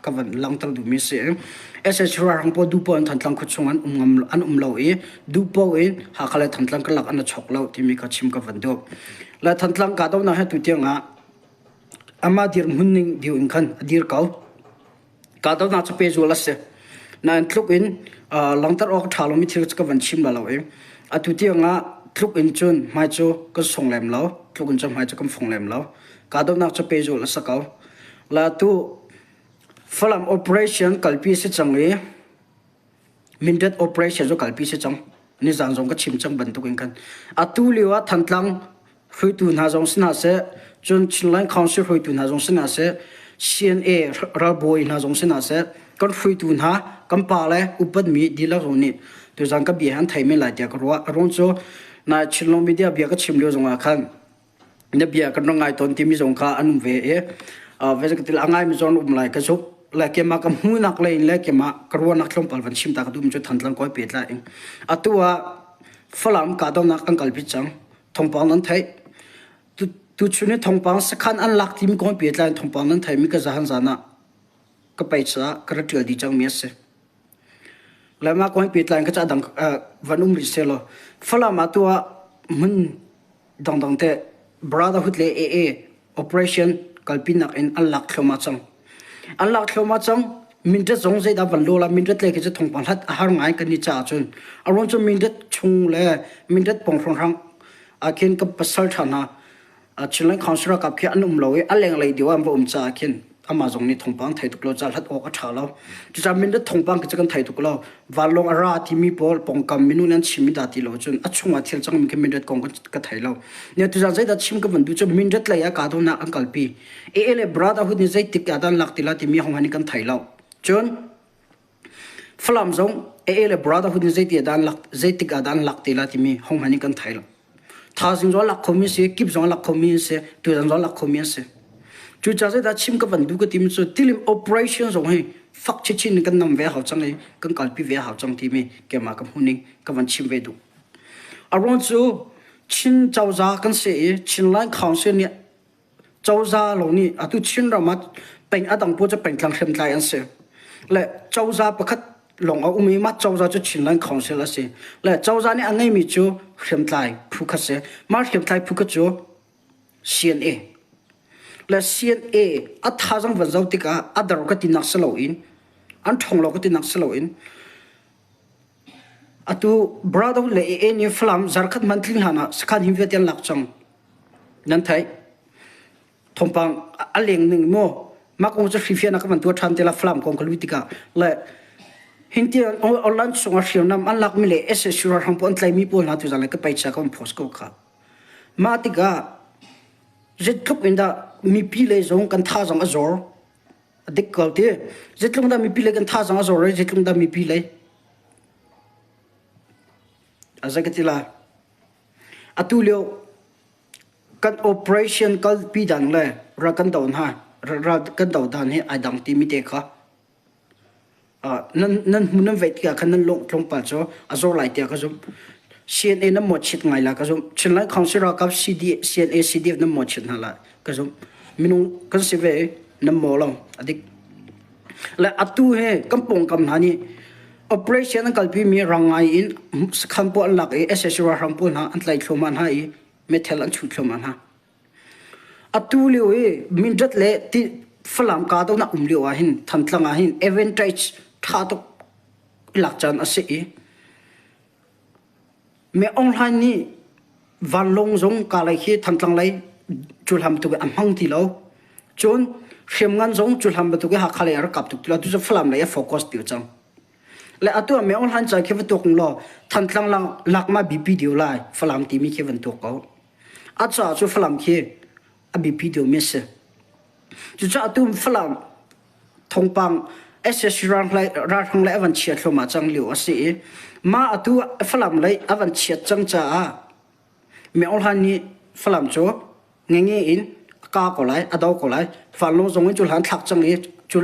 ka van langhter duhmi si. SH ralhrang pawl duhpoh in Thantlang khuachung an um ngam an um lo i duhpoh in Hakha le Thantlang karlak an i chok lo timi kha chim ka van duh. Le Thantlang kahdohnak he tutiang ah amah dirhmun ning diu in khan a dir ko. Kahdohnak cu pehzul a si. Nain tluk in langhter awk a ṭha lomi thil cu ka van chim la lo i atu tiang ah tluk in cun hmai cu kan sung lem lo. Tluk in cun hmai cu kan fung lem lo. Kahdohnak cu pehzul a si ko. La tu Falam operation kalpi si cang i Mindat operation cu kalpi si cang. Nizan zong ka chim cang bantuk in khan. Atu lio ah Thantlang hruaitu hna zong si hna seh, cun Chinland Council hruaitu hna zong si hna seh, CNA ralbawi hna zong si hna seh, kan hruaitu hna, kan pa le upatmi dihlak zong nih tuzan ka bia an thei men lai tiah ka ruah. A ruang cu na Chinlong media bia ka chim lio zong ah khan na bia kan rak ngai tawn timi zong kha an um ve i vezetil a ngaimi zong um lai ka zuk le kema ka hmunak lei in le kema ka ruahnak tlawmpal van chim ta ka duhmi cu Thantlang kawi pehtlai in atu ah Falam kahdohnak an kalpi cang thawngpang nan theih tuchun i thawngpang sakhan an lak timi kong pehtlai in thawngpang nan theihmi ka zahan zan ah ka pei caah ka ra ṭial dih cangmi a si. Le mah kong pehtlai in ka ca dang van um rih seh law Falam ah tu ah hmun dangdang te Brotherhood le AA operation kalpinak in an lak thluahmah cang. An lak thluahmah cang. Mindat zong zeidah van lo la Mindat le khi cu thawngpang hlat a har ngai kan ni caah cun a ruang cu Mindat chung le Mindat pawng hrawnghrang ah khin ka pasal ṭha hna Chinland Council ralkap khi an um lo i a lenglei deuh ah an va um caah khin amah zong nih thawngpang thei tuk lo caah hlat awk a ṭha lo. Cucaah mindat thawngpang khi cu kan thei tuk lo. Vanlawng a ra timi pawl pawngkam minung nih an chimmi dah ti lo cun a chungah thil cangmi khi mindat kong ka thei lo. Nia tuzaan zeidah chim ka van duh cu mindat lei ah kahdohnak an kalpi. AA le Brotherhood nih zeitik ah dah an lak ti la timi hong han in kan thei lo. Cun Falam zong AA le Brotherhood nih zeiti ah dah an lak zeitik ah dah an lak te la timi hong han in kan thei lo. Thazing zong a lak khomi si, kip zong a lak khomi an si, tuzan zong a lak khomi an si. Cucaah zeidah chim ka van duh ka timi cu tilim operation zong hi fak chinchin in kan nam ve hau cang i kan kalpi ve hau cang timi keimah ka hmuhning ka van chim ve duh. A ruang cu Chin cozah kan si i Chinland Council nih Cozah lawng nih atu Chinram ah peng a dang pawl cu pengtlang hriamtlai an si. Le cozah pakhat lawng a um i mah cozah cu Chinland Council a si. Le cozah nih a ngeimi cu hriamtlai phu kha si. Mah hriamtlai phu kha cu CNA. Le CNA a thazaang van zoh tikah a dar ka tinak si loin an ṭhawng lo ka tinak si loin atu Brotherhood le AA nih Falam zarkhat hmanh tling hlan ah sakhan him vialte an lak cang. Nan theih. Thawngpang a leng ning maw mah kong cu hrifian ah ka van tuah ṭhan te la Falam kong ka lui tikah le hinti online chungah hriamnam an lakmi le SSU ralhrang pawl an tlaimi pawl hna tuzan le ka peicha ka van post ko kha. Mah tikah zeitluk in dah mipi lei zong kan thazaang a zor a dik ko ti zeitluk dah mipi lei kan thazaang a zor i zeitluk dah mipi lei a zei ka ti lai Atu lio kan operation kalpi dan le ral kan do hna ral kan do dan hi ai dang timi te kha nan nan hmu nan veih tikah khan nan lawng tlawmpal cu a zor lai tiah ka zumh. CNA nan mawhchiat ngai la ka zumh. Chinland Council ralkap CD, CNA CDF nan mawhchiat hna la ka zumh. Minung kan si ve nan maw lo a dik. Le atu he kan pawngkam hna nih operation an kalpimi rang ngai in sakhan pawl an lak i SSU ralhrang pawl hna an tlaih thluahmah hna i meithal an chuh thluahmah hna. Atu lio i Mindat le Falam kahdohnak um lio ah hin Thantlang ah hin advantage ṭha tuk i lak caan a si i Me Aung Hlaing nih vanlawng zong Kalay khi Thantlang lei cuhlam bantuk in a hmang ti lo. Cun hriamngan zong cuhlam bantuk in Hakha lei a rak kap tuk ti lo. Atu cu Falam lei a focus ti cang. Le atu ah Me Aung Hlaing ca khi va tuak law Thantlang lang lak ma bipi deuh lai Falam timi khi van tuak ko. A caah cu Falam khi a bipi deuhmi a si. Cucaah atu Falam thawngpang SSC ralhrang lei a van chia thluahmah cang lio a si i mah atu Falam lei a van chiat cang caah Myo Hlan nih Falam cu ngenge in a ka ko lai a do ko lai vanlawng zong in cu hlan thlak cang i cu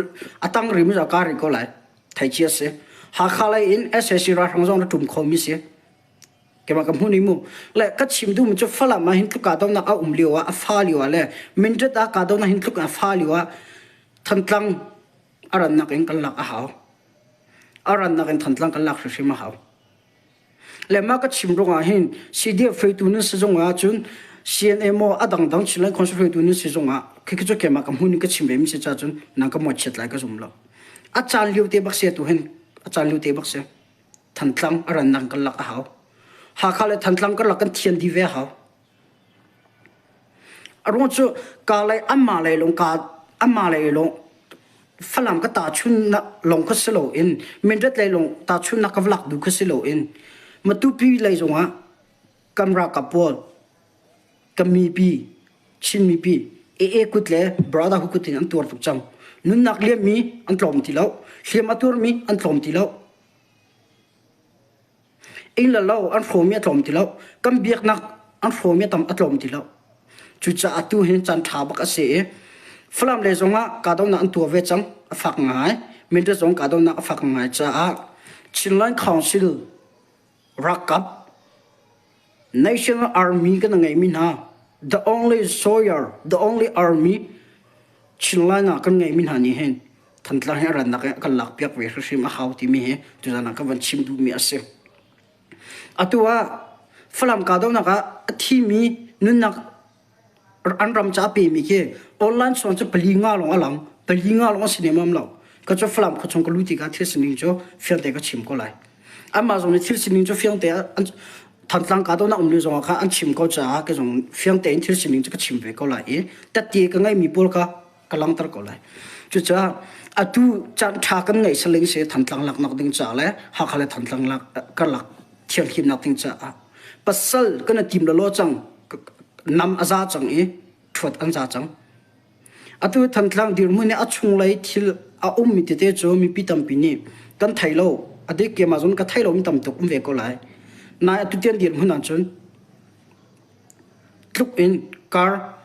a tang rim a ka rih ko lai theici a si Hakha lei in SSC ralhrang zong na ṭum khomi si keimah ka hmu ni mu le ka chim duhmi cu Falam ah hin tluk kahdohnak a um lio ah a fa lio ah le Mindat ah kahdohnak hin tluk a fa lio ah Thantlang. A rannak in kan lak a hau. A rannak in Thantlang kan lak hrimhrim a hau. Le mah ka chim ruangah hin CDF hruaitu nan si zongah cun CNA maw a dangdang Chinland Council hruaitu nan si zongah khi cu keimah ka hmun in ka chim ve mi si ca cun nang ka mawhchiat lai ka zum lo. A caan lio te bak si atu hin a caan lio te bak si. Thantlang a rannak kan lak a hau. Hakha le Thantlang karlak kan thian dih ve a hau. A ruang cu ka lei anmah lei lawng ka anmah lei lawng Falam ka tahchunnak lawng kha si loin Mindat lei lawng tahchunnak ka va lak duh kha si loin Matupi lei zongah kan ralkap pawl kan mipi Chin mipi AA kut le Brotherhood kut in an tuar tuk cang. Nunnak liammi an tlawm ti lo. Hliam a tuarmi an tlawm ti lo. Inn le lo an hrawmi a tlawm ti lo. Kan biaknak an hrawmi a tam a tlawm ti lo. Cucaah tu hin caan ṭha bak a si i Falam lei zongah kahdohnak an tuah ve cang. A fak ngai. Mindat zong kahdohnak a fak ngai caah Chinland Council ralkap National Army kan ngeimi hna the only soldier the only army Chinland ah kan ngeimi hna nih hin Thantlang hi a rannak in a kan lakpiak ve hrimhrim a hau timi hi tuzan ah ka van chim duhmi a si. Atu ah Falam kahdohnak ah a thimi nunnak an ram ca a pemi khi online song cu pali nga lawng a lang pali nga lawng a si nemam lo ka cu Falam khuachung ka lu tikah thil sining cu fiangte ka chim ko lai anmah zong nih thil sining cu fiangte an Thantlang kahdohnak um lio zongah kha an chim ko caah ka zong fiangte in thil sining cu ka chim ve ko lai i tette ka ngeimi pawl kha ka langhter ko lai. Cucaah atu caan ṭha kan ngeih saling si Thantlang laknak ding ca le Hakha le Thantlang lak karlak thianghlimnak ding caah pasal kan i tim lawlaw cang nam a za cang i ṭhuat an za cang. Atu Thantlang dirhmun i a chunglei thil a ummi tete cu mipi tampi nih kan thei lo. A dik keimah zong ka thei lomi tam tuk um ve ko lai. Nai atu tiang dirhmun ahcun tluk in kar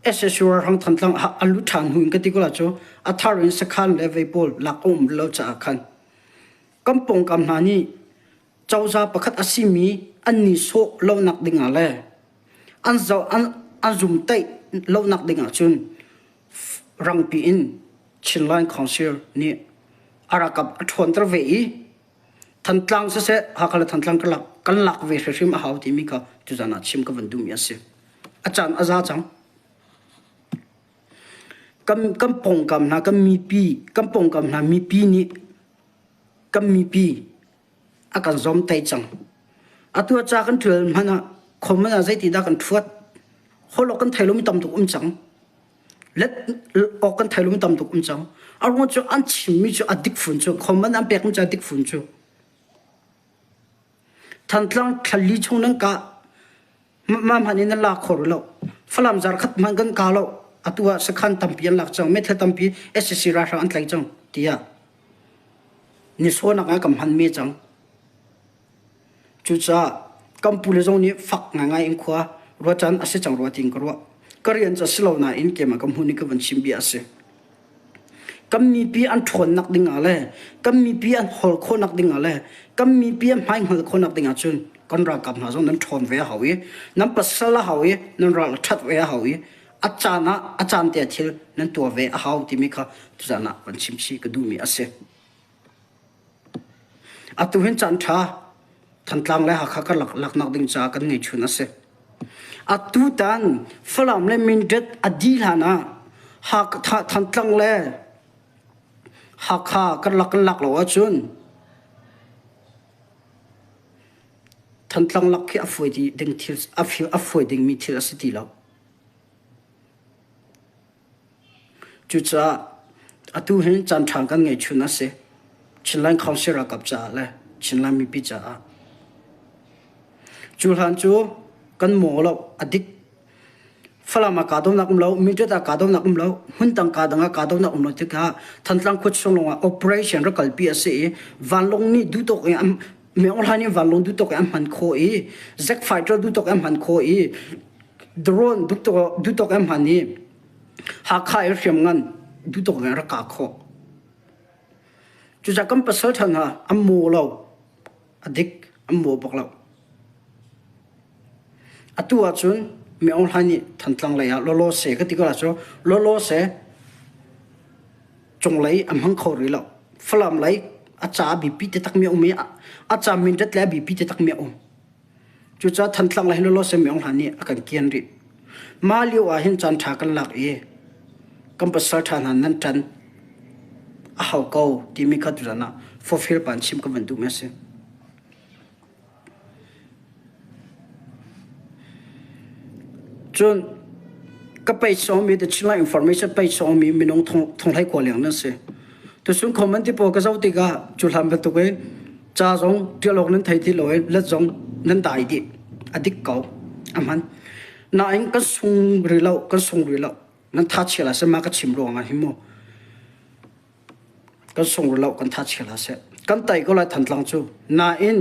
SSU rang Thantlang ah an lut ṭhan hnu in ka ti ko la cu a thar in sakhan le vei pawl lak a um lo caah khan kan pawngkam hna nih cozah pakhat a simi an ni sawh lonak dingah le an zoh an an zumtaih lonak dingah cun rangpi in Chinland Council nih a ralkap a ṭhawnter ve i Thantlang siseh Hakha le Thantlang kan lak kan lak ve hrimhrim a hau timi kha tuzan ah chim ka van duhmi a si. A caan a za cang. Kan kan pawngkam hna kan mipi kan pawngkam hna mipi nih kan mipi a kan zawmtaih cang. Atu ah ca kan ṭial hmanh ah khom ah zeiti dah kan ṭhuat holh awk kan thei lomi tam tuk um cang. Let awk kan thei lomi tam tuk um cang. A ruang cu an chimmi cu a dik fun cu comment an pekmi cu a dik fun cu. Thantlang thlali chung nan kah mah hmanh in nan lak kho rih lo. Falam zar khat hmanh kan ka lo. Atu ah sakhan tampi an lak cang. Meithal tampi SAC ralhrang an tlaih cang tiah nisawnak ah kan hman me cang. Cucaah kan pule zong nih fak ngaingai in khua ruahcaan a si cang rua tiin ka ruah. Ka rian cu a si lo nain keimah ka hmun i ka van chim bia a si. Kan mipi an ṭhawnnak ding ah le kan mipi an hawl khawhnak ding ah le kan mipi an hmaihngal khawhnak ding ah cun kan ralkap hna zong nan ṭhawn ve a hau i nan pasal a hau i nan ral a ṭhat ve a hau i a caan ah a caan te thil nan tuah ve a hau timi kha tuzaan ah van chim chih ka duhmi a si. Atu hin caan ṭha Thantlang le Hakha karlak laknak ding caah kan ngeihchun a si. Atutan Falam le Mindat a dih hlan ah Thantlang le Hakha karlak kan lak lo ahcun Thantlang lak khi a fawi ding thil a fawi dingmi thil a si ti lo. Cucaah atu hin caanṭha kan ngeihchun a si. Chinland Council ralkap caah le Chinland mipi caah. Cu hlan cu kan maw lo, a dik. Falam ah kahdohnak um lo, Mindat ah kahdohnak um lo, hmundang kahdang ah kahdohnak um lo tikah Thantlang khua chung lawngah operation rak kalpi a si i vanlawng nih duhtawk in an Myo Hlan in vanlawng duhtawk in an hman khawh i jet fighter duhtawk in an hman khawh i drone duhtawk in an hman i Hakha i hriamngan duhtawk in rak kah khawh. Cucaah kan pasal ṭha hna an maw lo, a dik an maw bak lo. Atu ahcun Myo Hlan nih Thantlang lei ah lawlaw se ka ti ko la cu lawlaw se. Cunglei a hmang kho rih lo. Falam lei a ca a biapi te takmi a um i a ca mindat le a biapi te takmi a um. Cucaah Thantlang le Hilolo Semiong hna nih a kan kian rih. Mah lio ah hin caan ṭha kan lak i kan pasal ṭha hna nan ṭan a hau ko timi kha tuzan ah fawfir pa in chim ka van duhmi a si. Cun ka page sawmi The Chinland Information page sawmi minung thonghlei kua leng nan si. Tusun comment ti pawl ka zoh tikah cu hlan bantuk in ca zong ṭial awk nan thei ti lo i let zong nan dai dih. A dik ko. A hman. Nain kan sung rih lo, kan sung rih lo. Nan tha chia la seh ma ka chim ruang ah hi mu. Kan sung rih lo, kan tha chia la seh. Kan tai ko lai Thantlang cu. Nain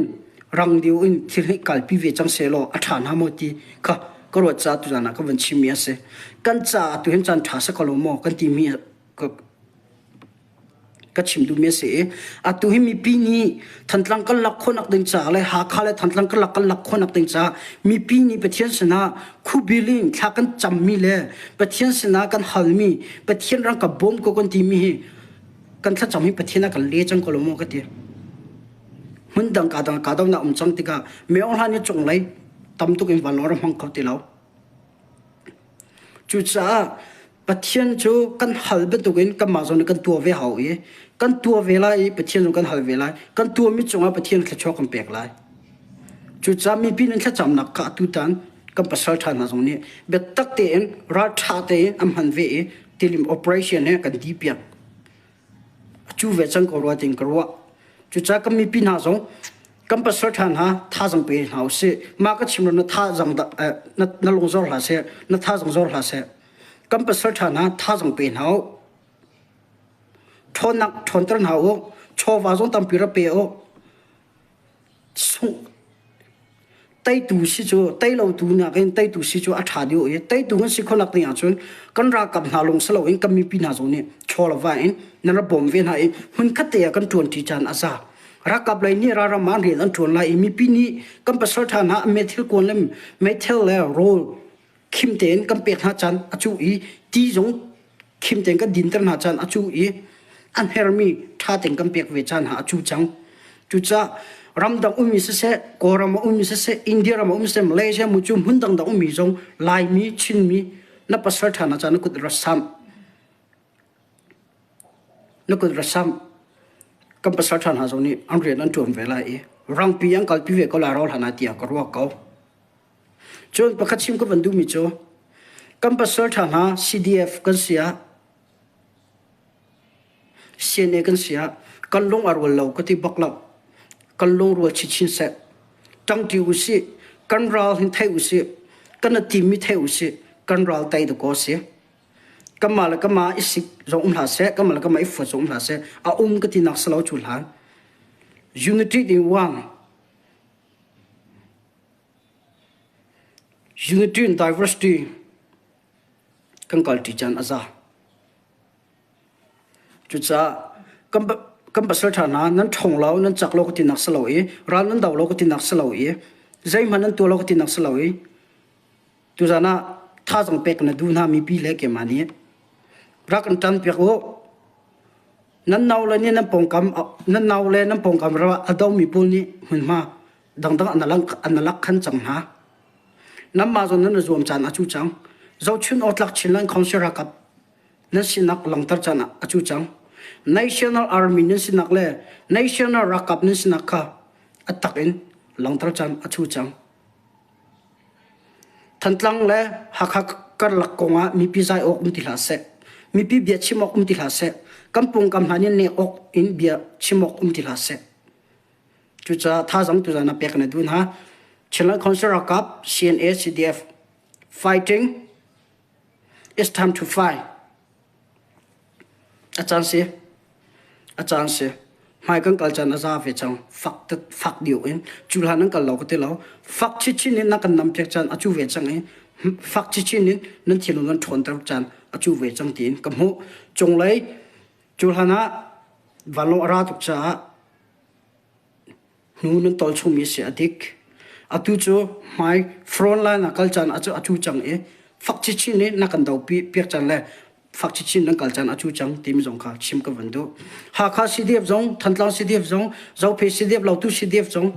rang diu in thil hi kalpi ve cang seh law a ṭha hna maw ti kha ka ruat caah tuzan ah ka van chimmi a si. Kan caah tu hin caan ṭha si ko lo maw kan timi ka ka chim duhmi a si i atu hi mipi nih Thantlang kan lak khawhnak ding caah le Hakha le Thantlang kan lak kan lak khawhnak ding caah mipi nih Pathian sinah khubil in thla kan cammi le Pathian sinah kan halmi Pathian ram ka bawm ko kan timi hi kan thlacam hi Pathian a kan le cang ko lo maw ka ti. Hmun dang ka dang ka do na um cang tikah meong hlan i cunglei tam tuk in vanlawng ram hmang kho ti lo. Cucaah Pathian cu kan hal bantukin kanmah zong nih kan tuah ve hau i kan tuah ve lai i Pathian zong kan hal ve lai. Kan tuahmi cungah Pathian thluachuah kan pek lai. Cucaah mipi nan thlacamnak kha atutan kan pasal ṭha hna zong nih biatak tein ralṭha tein an hman ve i tilim operation he kan dipiak. A cu ve cang ko rua tiin ka ruah. Cucaah kan mipi hna zong kan pasal ṭha hna thazang pe hna usih. Mah ka chim lo na thazang na, na lung zor hlah seh, na thazang zor hlah seh. Kan pasal ṭha hna thazang pe hna u. Ṭhawnnak ṭhawnter hna u. Chawva zong tampi ra pe u. Sungh teitu si cu tei lotu nakin teitu si cu a ṭha deuh i teitu kan si khawhnak ding ahcun kan ralkap hna lung si loin kan mipi hna zong nih chaw le va in nan ra bawm ve hna i hmunkhat te ah kan ṭuanṭi caan a za. Ralkap lei nih ralram ah rian an ṭuan lai i mipi nih kan pasal ṭha hna meithil kuan le meithel le rawl khim tein kan pek hna caan a cu i ti zong khim tein kan dinter hna caan a cu i an hermi ṭha tein kan pek ve caan hna a cu cang. Cucaah ramdang ummi siseh, Kawlram ah ummi siseh, India ram ah ummi siseh, Malaysia mu cu hmun dangdang ummi zong Laimi, Chinmi na pasal ṭha hna caan na kut ra samh. Na kut ra samh. Kan pasal ṭha hna zong nih an rian an ṭuan ve lai i rangpi an kalpi ve ko lai ro hlan ah tiah ka ruah ko. Cun pakhat chim ka van duhmi cu kan pasal ṭha hna CDF kan si ah CNA kan si ah kan lung a rual lo ka ti bak lo. Kan lungrual chinchin seh. Ṭangṭi usih. Kan ral hin thei usih. Kan a timmi thei usih. Kan ral tei dakaw si. Kanmah le kanmah i sik zong um hlah seh, kanmah le kanmah i fuat zong um hlah seh. A um ka tinak si lo cu hlan. Unity in one. Unity and diversity kan kalṭi caan a za. Cucaah kan, kan pasal ṭha hna nan ṭhawng lo, nan cak lo ka tinak si lo i ral nan do lo ka tinak si lo i zeihmanh nan tuah lo ka tinak si lo i tuzan ah thazang pek na duh hna mipi le keimah nih rak kan ṭan piak u. Nan nau le nih nan pawngkam nan nau le nan pawngkam ram ah a domi pawl nih hmunhma dangdang an alak an alak khan cang hna. Nanmah zong nan i zuam caan a cu cang. Zohchun awk tlak Chinland Council ralkap nan sinak langhter caan ah a cu cang. National Army nan sinak le National ralkap nan sinak kha a tak in langhter caan a cu cang. Thantlang le Hakha karlak kong ah mipi zai awk um ti hlah seh. Mipi bia chim awk um ti hlah seh. Kan pawngkam hna nih nek awk in bia chim awk um ti hlah seh. Cucaah thazang tuzan ah pek na duh hna. Chinland Council ralkap CNA CDF fighting it's time to fight. A caan si. A caan si. Hmai kan kal caan a za ve cang. Fak fak deuh in cu hlan nan kal lo ka ti lo. Fak chinchin in na kan nam piak caan a cu ve cang i fak chinchin in nan thinlung nan ṭhawnter caan a cu ve cang tiin ka hmuh. Cunglei cu hlan ah vanlawng a ra tuk caah hnu nan tol chungmi si a dik. Atu cu hmai front line ah kal caan a cu cang i fak chinchin in na kan do piak caan le. Fak chinchin nan kal caan a cu cang timi zong kha chim ka van duh. Hakha CDF zong, Thantlang CDF zong, Zophei CDF, Lautu CDF zong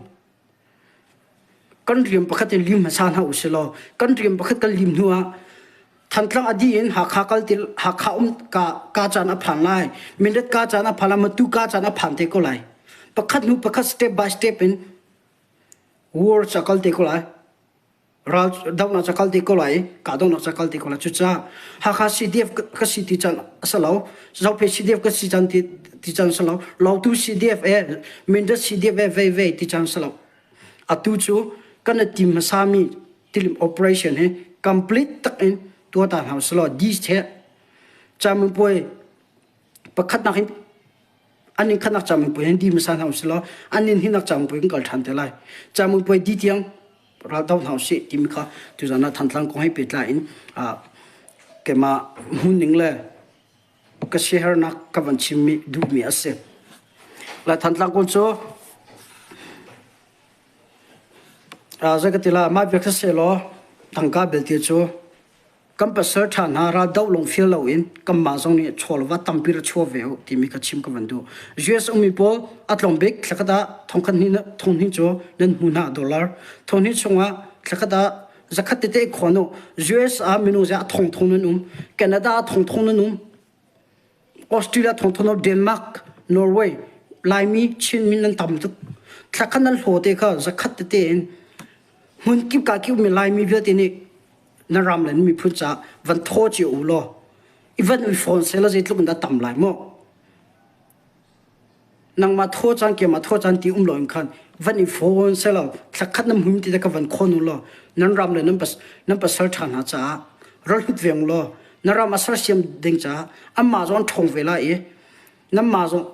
kan rian pakhat in lim hmasa hna usih law kan rian pakhat kan lim hnu ah Thantlang a dih in Hakha kal ti Hakha um ka ka caan a phan lai Mindat ka caan a phan lai Matu ka caan a phan te ko lai pakhat hnu pakhat step by step in war ca kal te ko lai ral dohnak ca kal te ko lai kahdohnak ca kal te ko lai cucaah Hakha CDF ka si ti can a si lo Zophei CDF ka si can ti ti can si lo Lautu CDF e Mindat CDF e vei vei ti can si lo atu cu kan i tim hmasami tilim operation hi complete tak in tuah ta hna usih law dis he caminpuai pakhatnak in an in khatnak caminpuai hin di hmasa hna usih law an in hinak caminpuai kan kal ṭhan te lai caminpuai di tiang raldo hna usih timi kha tuzan ah Thantlang kong he pehtlai in keimah hmuhning le ka siaherhnak ka van chimmi duhmi a si. La Thantlang kong cu zei ka ti la mah bia kha sehlaw tangka belte cu Kan pasal ṭha hna raldoh lawng feel loin kanmah zong nih chaw le va tampi ra chuah ve u timi kha chim ka van duh. US ummi pawl a tlawm bik thlakhat ah thongkhat hnih thonghnih cu nan hmu hna dollar. Thonghnih chungah thlakhat ah zakhat tete khawn u. US ah minung zia a thongthong nan um. Canada ah thongthong nan um. Australia thongthong nan um. Denmark, Norway, Laimi, Chinmi nan tam tuk. Thlakhat nan hlaw te kha zakhat tete in hmun kip ka kip mi Laimi vialte nih na ram le na miphun caah van thaw cio u law i van ui fawn seh law zeitluk in dah tam lai mu nangmah thaw caan keimah thaw caan ti um loin khan van i fawn seh law thlakhat nan hum ti te ka van khawn u law nan ram le nan pas nan pasal ṭha hna caah ral hlut ve u law na ram a sersiam ding caah anmah zong an ṭhawng ve lai i nanmah zong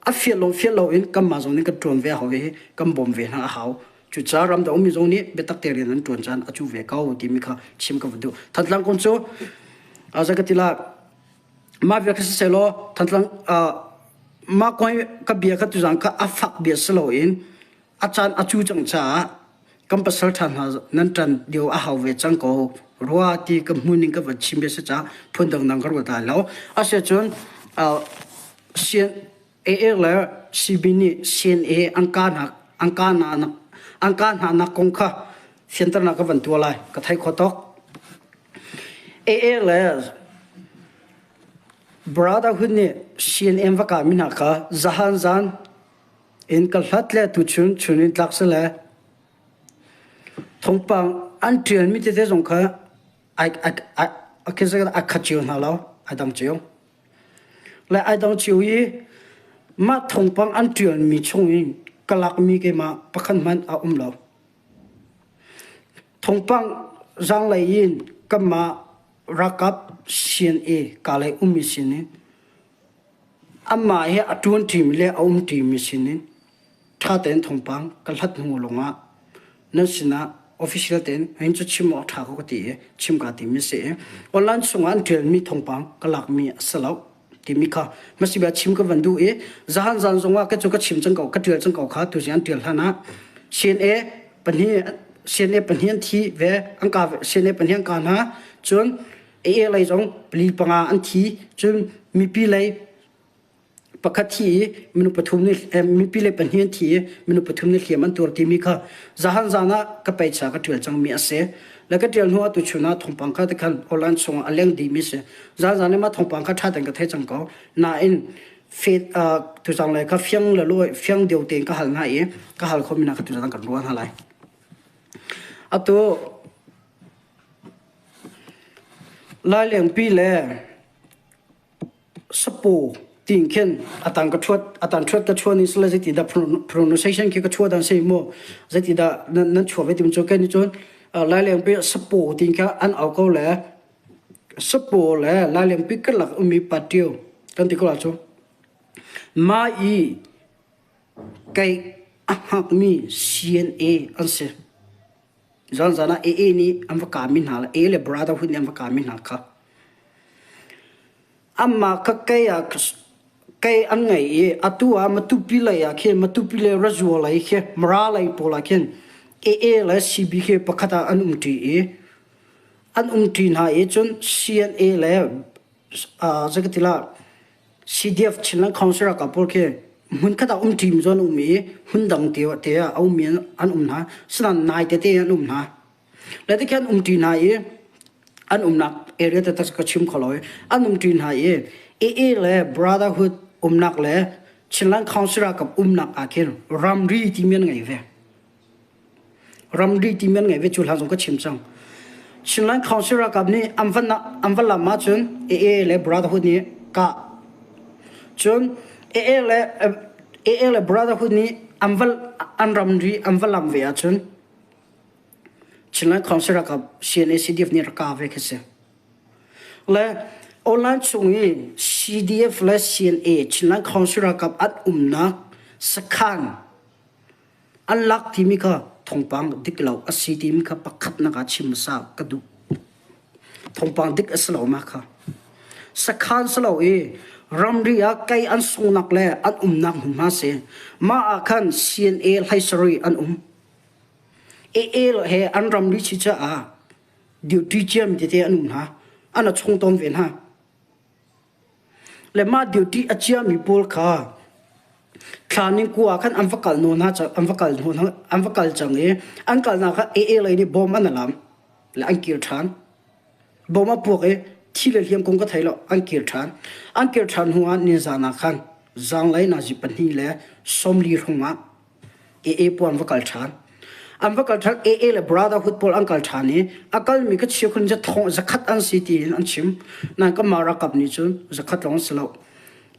a fial lo fial loin kanmah zong nih kan ṭuan ve a hau i kan bawm ve hna a hau. Cucaah ramdang ummi zong nih biatak te rian an ṭuan caan a cu ve ko timi kha chim ka van duh. Thantlang kong cu zei ka ti la mah bia kha siseh-law Thantlang mah kong ka bia kha tuzaan kha a fak bia si loin a caan a cu cang caah kan pasal ṭha hna nan ṭan lio a hau ve cang ko rua ti ka hmu ning ka van chim bia si caah phun dangdang ka ruat lai lo. Asiahcun AA le CB nih CNA an kahnak an kahnak an kah hnanak kong kha fianternak ka van tuah lai ka thei kho tuk. AA le Brotherhood nih CNA va kah mi hna kha zahan zan in ka hlat le tuchun chun in tlak si le thawngpang an ṭialmi tete zong kha ai ai ai a khat cio hna lo ai dang cio. Le ai dang cio i mah thawngpang an ṭialmi chung in ka lakmi keimah pakhat hmanh a um lo. Thawngpang zaanglei in kanmah ralkap CNA ka lei ummi sinin Amah hi a ṭuanṭimi le a umṭimi sinin ṭha tein thawngpang ka hlat hnu lawngah nan sinah official tein hin cu chim awk a ṭha ko ka ti i chim kaa timi a si i online chungah an ṭialmi thawngpang ka lakmi a si lo timi kha hmasabia chim ka van duh i zahan zan zongah ka cu ka chim cang ko ka ṭial cang ko kha tuzing an ṭial hlan ah CNA pahnih CNA pahnih an thi ve an ka CNA pahnih an ka hna cun AA lei zong pali panga an thi cun mipi lei pakhat thi i minung pathum nih mipi lei pahnih an thi i minung pathum nih hliam an tuar timi kha zahan zan ah ka peicha ka ṭial cangmi a si le ka ṭial hnu ah tuchun ah thawngpang kha tikhan online chungah a leng dihmi si zan zan i mah thawngpang kha ṭha tein ka thei cang ko nain fet tuzang lei kha fiang le lawi fiang deuh tein ka hal hna i ka hal khomi hna kha tuzang kan ruah hna lai atu Lailengpi le sapaw tiin khin a tang ka ṭhuat a tang ṭhuat ka chuah ning sile zeitidah pronunciation khi ka chuah dan si mu zeitidah nan chuah ve timi cu kei nih cun Lailengpi sapaw tiin kha an au ko le sapaw le Lailengpi karlak ummi patio kan ti ko la cu mah i kei a hngakmi CNA an si. Zanzan ah AA nih an va kami hna le A le Brotherhood nih an va kami hna kha anmah kha kei ah kei an ngei i atu ah Matupi lei ah khin Matupi le Razua lei khi Mara lei pawl ah khin AA le CB khi pakhat ah an umṭi i an umṭi hna i cun CNA le. Zeikatila CDF Chinland Council ralkap pawl khi hmunkhat ah um ṭi mi cu an um i hmundang te te ah a ummi an um hna. Asinain nai tete an um hna. Le tikhin an um ṭi hna i an umnak area taktak ka chim kho lo i an um ṭi hna i AA le Brotherhood umnak le Chinland Council ralkap umnak ah khin ramri timi an ngei ve. Ramri timi an ngeih ve cu hlan zong ka chim cang. Chinland Council ralkap nih an van an va lam ahcun AA le Brotherhood nih kah. Cun AA le AA le Brotherhood nih an va an ramri an va lam ve ahcun Chinland Council ralkap CNA CDF nih rak kah ve khi si. Le online chung i CDF le CNA Chinland Council ralkap an umnak sakhan An lak timi kha thawngpang dik lo a si timi kha pakhatnak ah chim hmasa ka duh. Thawngpang dik a si lo mah kha. Sakhan si lo i ramri ah kei an sungnak le an umnak hmunhma si. Mah ah khan CNA hlei an um. AA he an ramri chi caah duty ciam tete an um hna. An a chung tawn ve hna. Le mah duty a ciami pawl kha thla ning kua ah khan an va kal nawn hna an va kal an va kal cang i an kalnak kha AA lei nih bom an alam le an kir ṭhan. Bom a puak i thi le hliam kong ka thei lo an kir ṭhan. An kir ṭhan hnu ah nizan ah khan zanglei nazi pahnih le 40 hrawng ah AA pawl an va kal ṭhan. An va kal ṭhan AA le Brotherhood pawl an kal ṭhan i a kalmi ka chiakhun zathong zakhat an si tiin an chim. Nain kanmah ralkap nih cun zakhat lawng an si lo.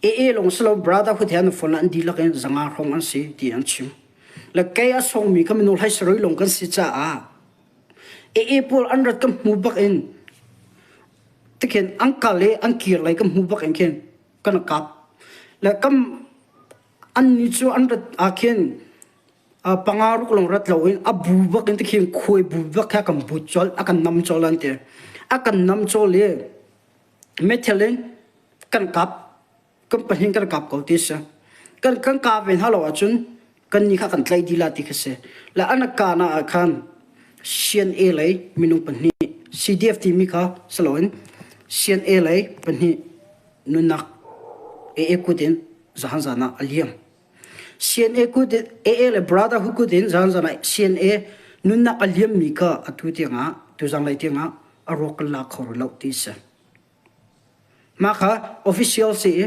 AA lawng si lo Brotherhood he an phone an dihlak in zanga hrawng an si tiin an chim. Le kei a songmi kha minung hlei sarih lawng kan si caah AA pawl an rat kan hmu bak in tikhin an kal i an kir lei kan hmu bak in khin kan kap. Le kam Annih cu an rat ah khin panga ruk lawng rat loin a bu bak in tikhin khuai bu bak kha kan but colh a kan nam colh an ti. A kan nam colh i meithal in kan kap kan pahnih kan kap ko ti si. Kan kan kap ve hna lo ahcun kan nih kha kan tlaih dih la ti kha si. Le an ka na ah khan CNA lei minung pahnih CDF timi kha si loin CNA lei pahnih nunnak AA kut in zahan zan ah a liam. CNA kut in AA le Brotherhood kut in zahan zan ah CNA nunnak a liammi kha atu tiangah tuzanglei tiangah a ruak kan la kho rih lo ti si. Mah kha official si i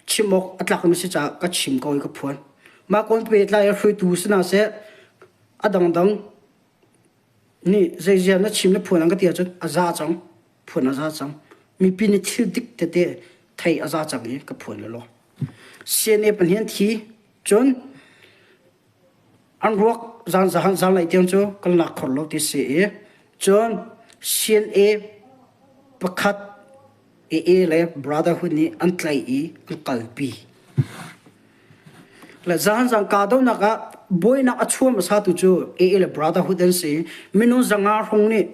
chim awk a tlak mi si caah ka chim ko i ka phuan. Mah kawn pehtlai hruaitu si hna seh a dangdang nih zeizia na chim na phuan an ka ti ahcun a za cang. Phuan a za cang. Mipi nih thil dik tete thei a za cang i ka phuan lelaw. CNA pahnih an thi. Cun an ruak zan zan zanlei tiang cu kan lak khor lo ti si i cun CNA pakhat AA le Brotherhood nih an tlaih i an kalpi. Le zan zan kahdohnak ah buainak a chuah hmasa tu cu AA le Brotherhood an si. Minung zanga hrawng nih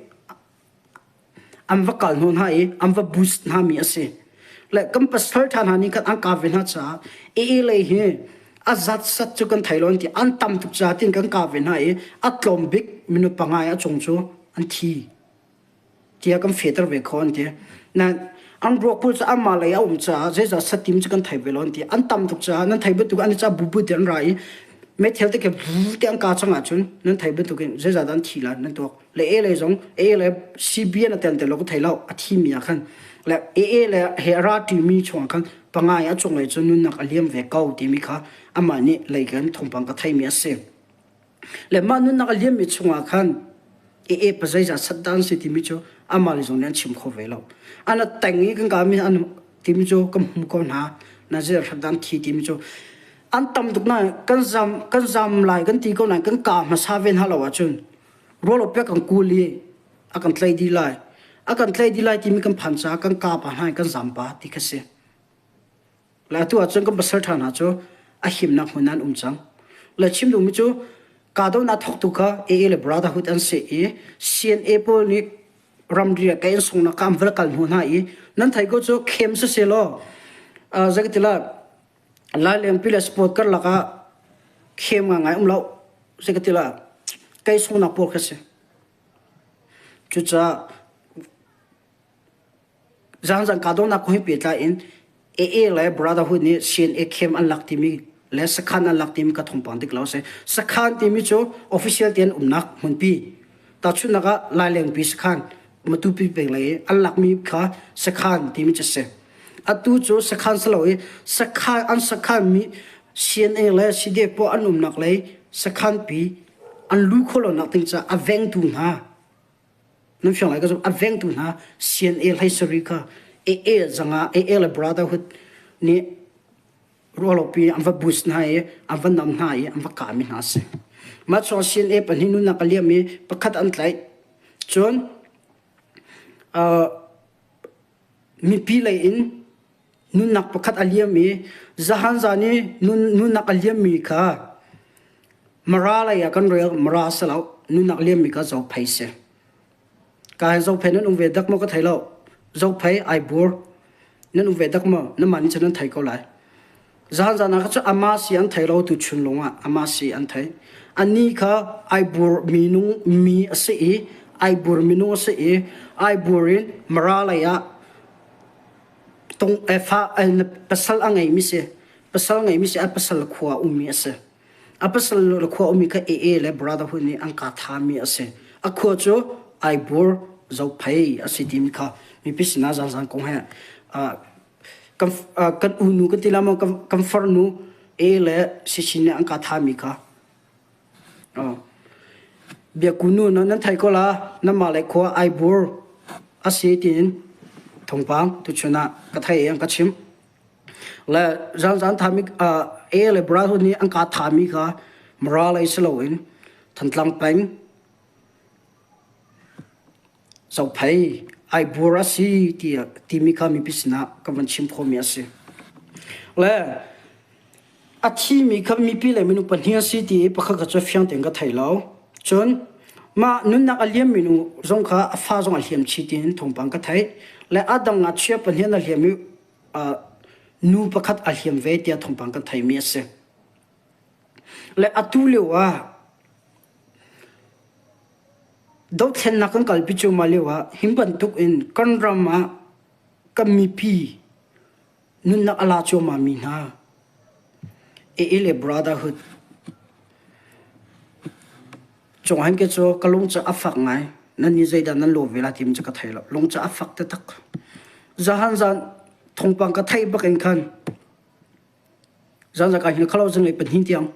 an va kal hnawh hna i an va boost hna mi a si. Le kan pasal ṭha hna nih khan an kah ve hna caah AA lei hi a zat sat cu kan thei lo an ti an tam tuk caah tin kan kah ve hna i a tlawm bik minute panga i a cung cu an thi tiah kan fehter ve kho an ti. Na an ruak pawl cu anmah lei a um caah zeizah satim cu kan thei ve lo an ti. An tam tuk caah nan thei bantuk an i caah bubu te an ra i meithel te khi vu te an kah cang ahcun nan thei bantuk in zeizah dah an thi lai nan tuak. Le A le zong A le CBN a tel te lo ka thei lo a thi mi ah khan le AA le he a ra ṭimi chung ah khan pangai a cunglei cu nunnak a liam ve ko timi kha amah nih lei kan thawngpang ka theimi a si. Le mah nunnak a liammi chungah khan AA pa zeizah sat dah an si timi cu amah le zong nih an chim kho ve lo. An a teng i kan kami an timi cu kan hmu ko hna na zeizah hrat dah an thi timi cu an tam tuk na kan zam kan zam lai kan ti ko nain kan ka hmasa ve hna lo ahcun rual pek kan kul i a kan tlaih dih lai. A kan tlaih dih lai timi kan phan caah kan kapa hna in kan zam pa ti kha si. Le atu ahcun kan pasal ṭha hna cu a himnak hmun ah an um cang. Le chim duhmi cu kahdohnak thawktu kha AA le Brotherhood an si i CNA pawl nih ramri ah kei an sungnak kha an va kal hnu hna i nan thei ko cu khem siseh law zeikatila Lailengpi le sport karlak ah khem ngai um lo zeikatila kei sungnak pawl kha si. Cucaah. Zan zan kahdohnak kong he pehtlai in AA le Brotherhood nih CNA camp an lak timi le sakhan an lak timi ka thawngpang dik lo a si. Sakhan timi cu official tein umnak hmunpi. Tahchunhnak ah Lailengpi sakhan, Matupi peng lei i an lakmi kha sakhan timi cu a si. Atu cu sakhan si lo i sakhan an sakhan mi CNA le CDF poah an umnak lei sakhanpi an lu khawh lonak ding caah a vengtu hna nan fiang lai ka zumh a vengtu hna CNA hlei sarih kha AA zanga AA le Brotherhood nih ruahlopi an va bus hna i an va nam hna i an va kami hna a si. Mah chung CNA pahnih nunak a liam i pakhat an tlaih. Cun uh, mipi lei in nunnak pakhat a liam i zahan zan i nun, nunnak a liammi kha Mara lei ah kan rel Mara si lo nunnak liammi kha Zophei si. Ka hin Zophei nan um ve dak maw ka thei lo. Zophei Aibur nan um ve dak maw nanmah nih cun nan thei ko lai. Zahan zan ah kha cu ama si an thei lo tu chun lung ah ama si an thei. Ani kha Aibur minung mi a si i Aibur minung a si i Aibur in Mara lei ah tung fa pasal a ngeimi si pasal ngeimi si a pasal khua ummi a si. A pasal le khua ummi kha AA le Brotherhood nih an ka thami a si. A khua cu Aibur Zophei a si timi kha mipi sinah zaanzaan kong he kan kan unu kan ti la maw kan kan farnu AA le Sisi nih an ka thami kha Biakunu nan thei ko la nanmah le khua Aibur a si tiin thawngpang tuchun ah ka thei i an ka chimh. Le zanzan thami A le Brotherhood nih an ka thami kha Mara lei si loin Thantlang peng Zophei Aibur a si tiah timi kha mipi sinah ka van chim khawhmi a si. Le a thimi kha mipi le minung pahnih a si ti i pakhat kha cu fiang tein ka thei lo. Cun mah nunnak a liammi nu zong kha a fa zong a hliam chih tiin thawngpang ka theih. Le a dang ngakchia pahnih an a hliam i uh, nu pakhat a hliam ve tiah thawngpang kan theihmi a si. Le atu lio ah dothlennak kan kalpi cuahmah lio ah hi bantuk in kan ram ah kan mipi nunnak a la cuahmah mi hna AA le Brotherhood cung han ke cu ka lung cu a fak ngai nan nih zeidah nan lawh ve la timi cu ka thei lo lung cu a fak taktak zahan zan thawngpang ka theih bak in khan zan zan ka hin khalo zing lei pahnih tiang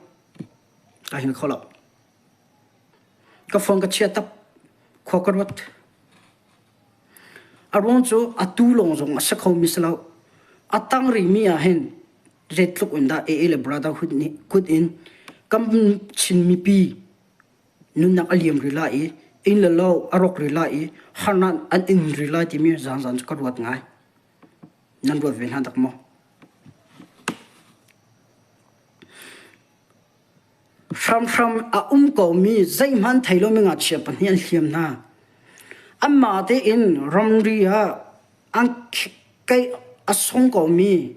ka hin kholo Ka phone ka chia tak. Khua ka ruat. A ruang cu atu lawng zong a si khomi si lo. A tang rihmi ah hin zeitluk in dah AA le Brotherhood nih kut in kan Chin mipi nunnak a liam rih lai i inn le lo a rawk rih lai i harnak an in rih lai timi zaanzaan cu ka ruat ngai. Nan ruat ve hna dak maw? Hramhram a um komi zeihmanh thei lomi ngakchia pahnih an hliam hna. Anmah tein ramri ah an keih a sung komi